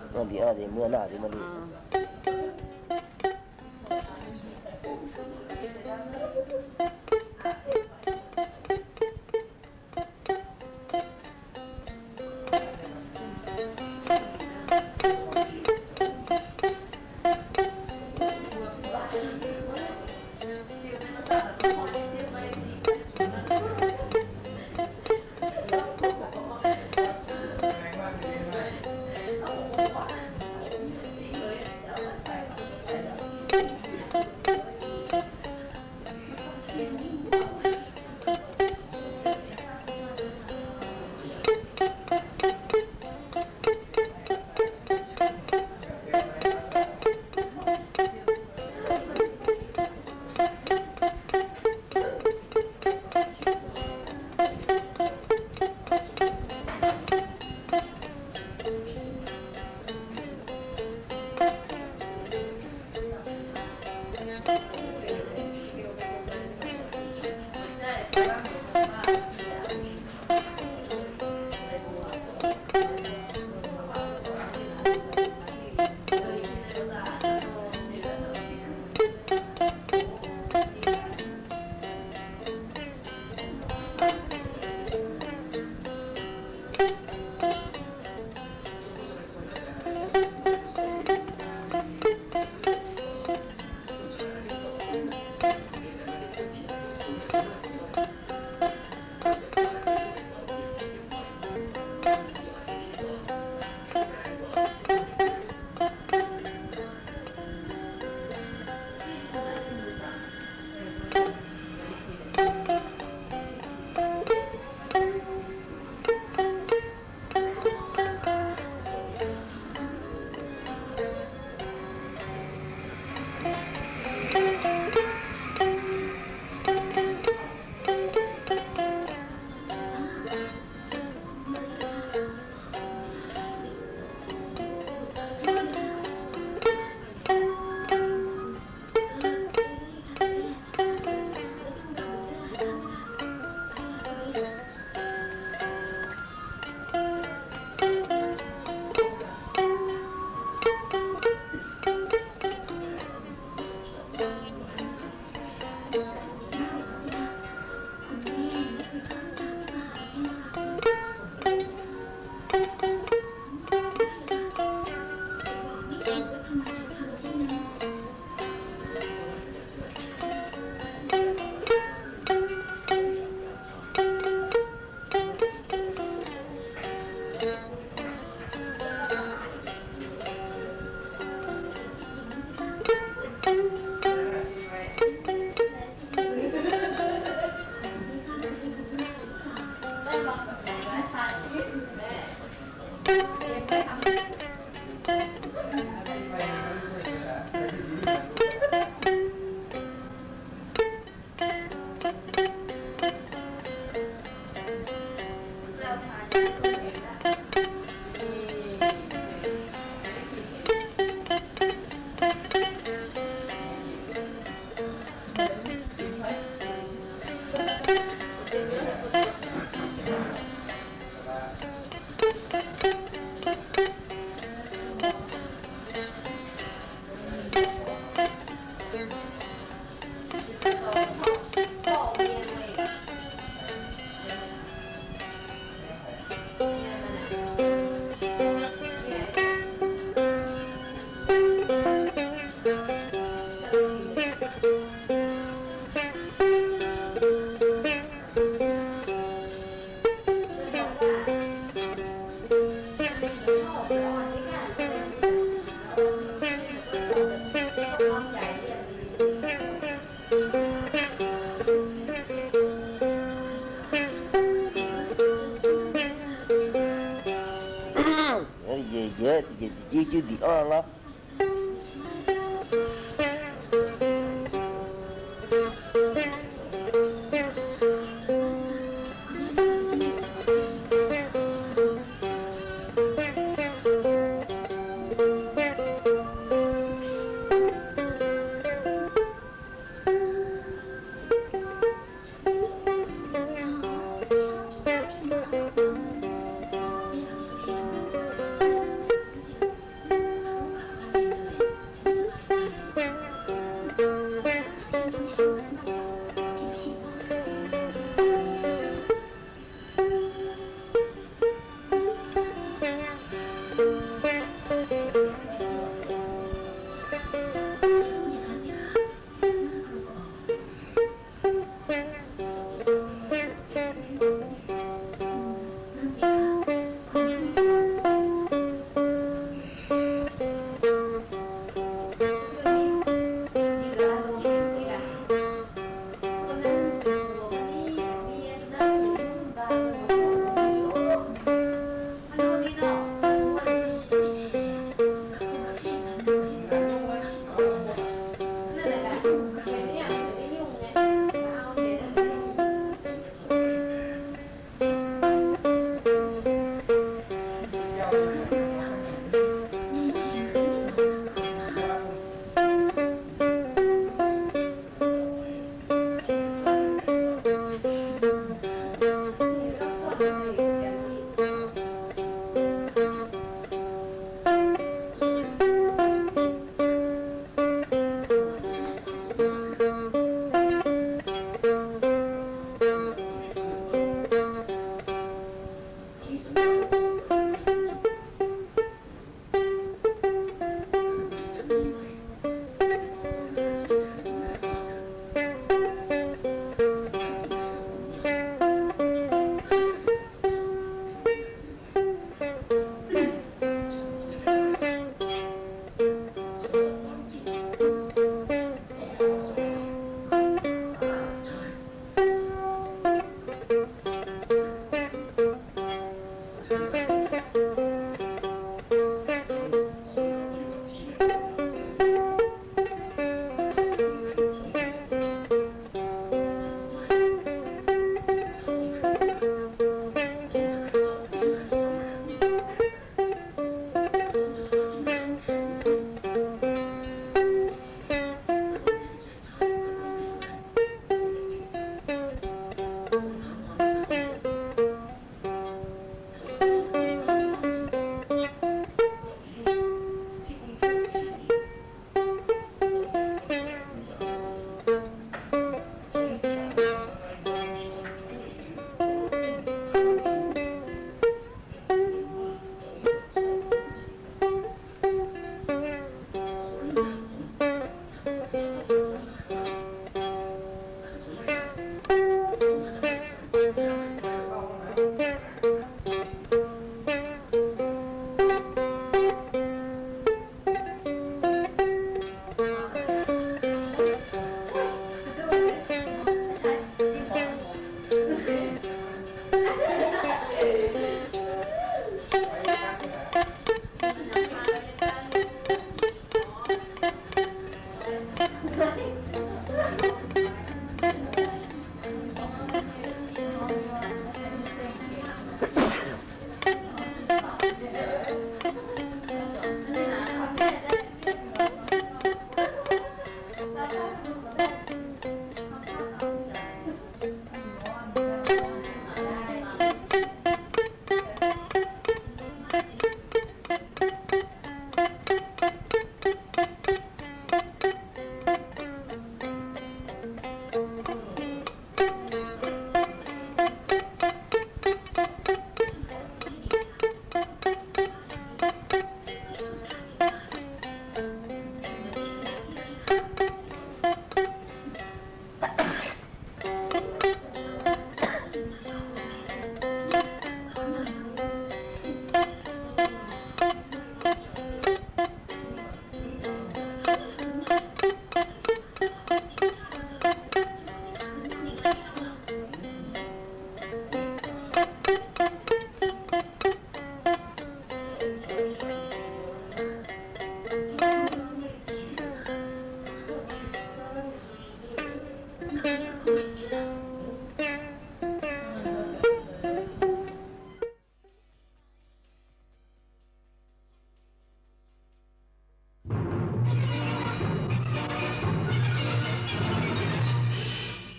jeq diq jir jir diq-anr lar.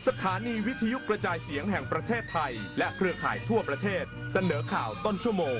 สถานีวิทยุกระจายเสียงแห่งประเทศไทย และเครือข่ายทั่วประเทศ เสนอข่าวต้นชั่วโมง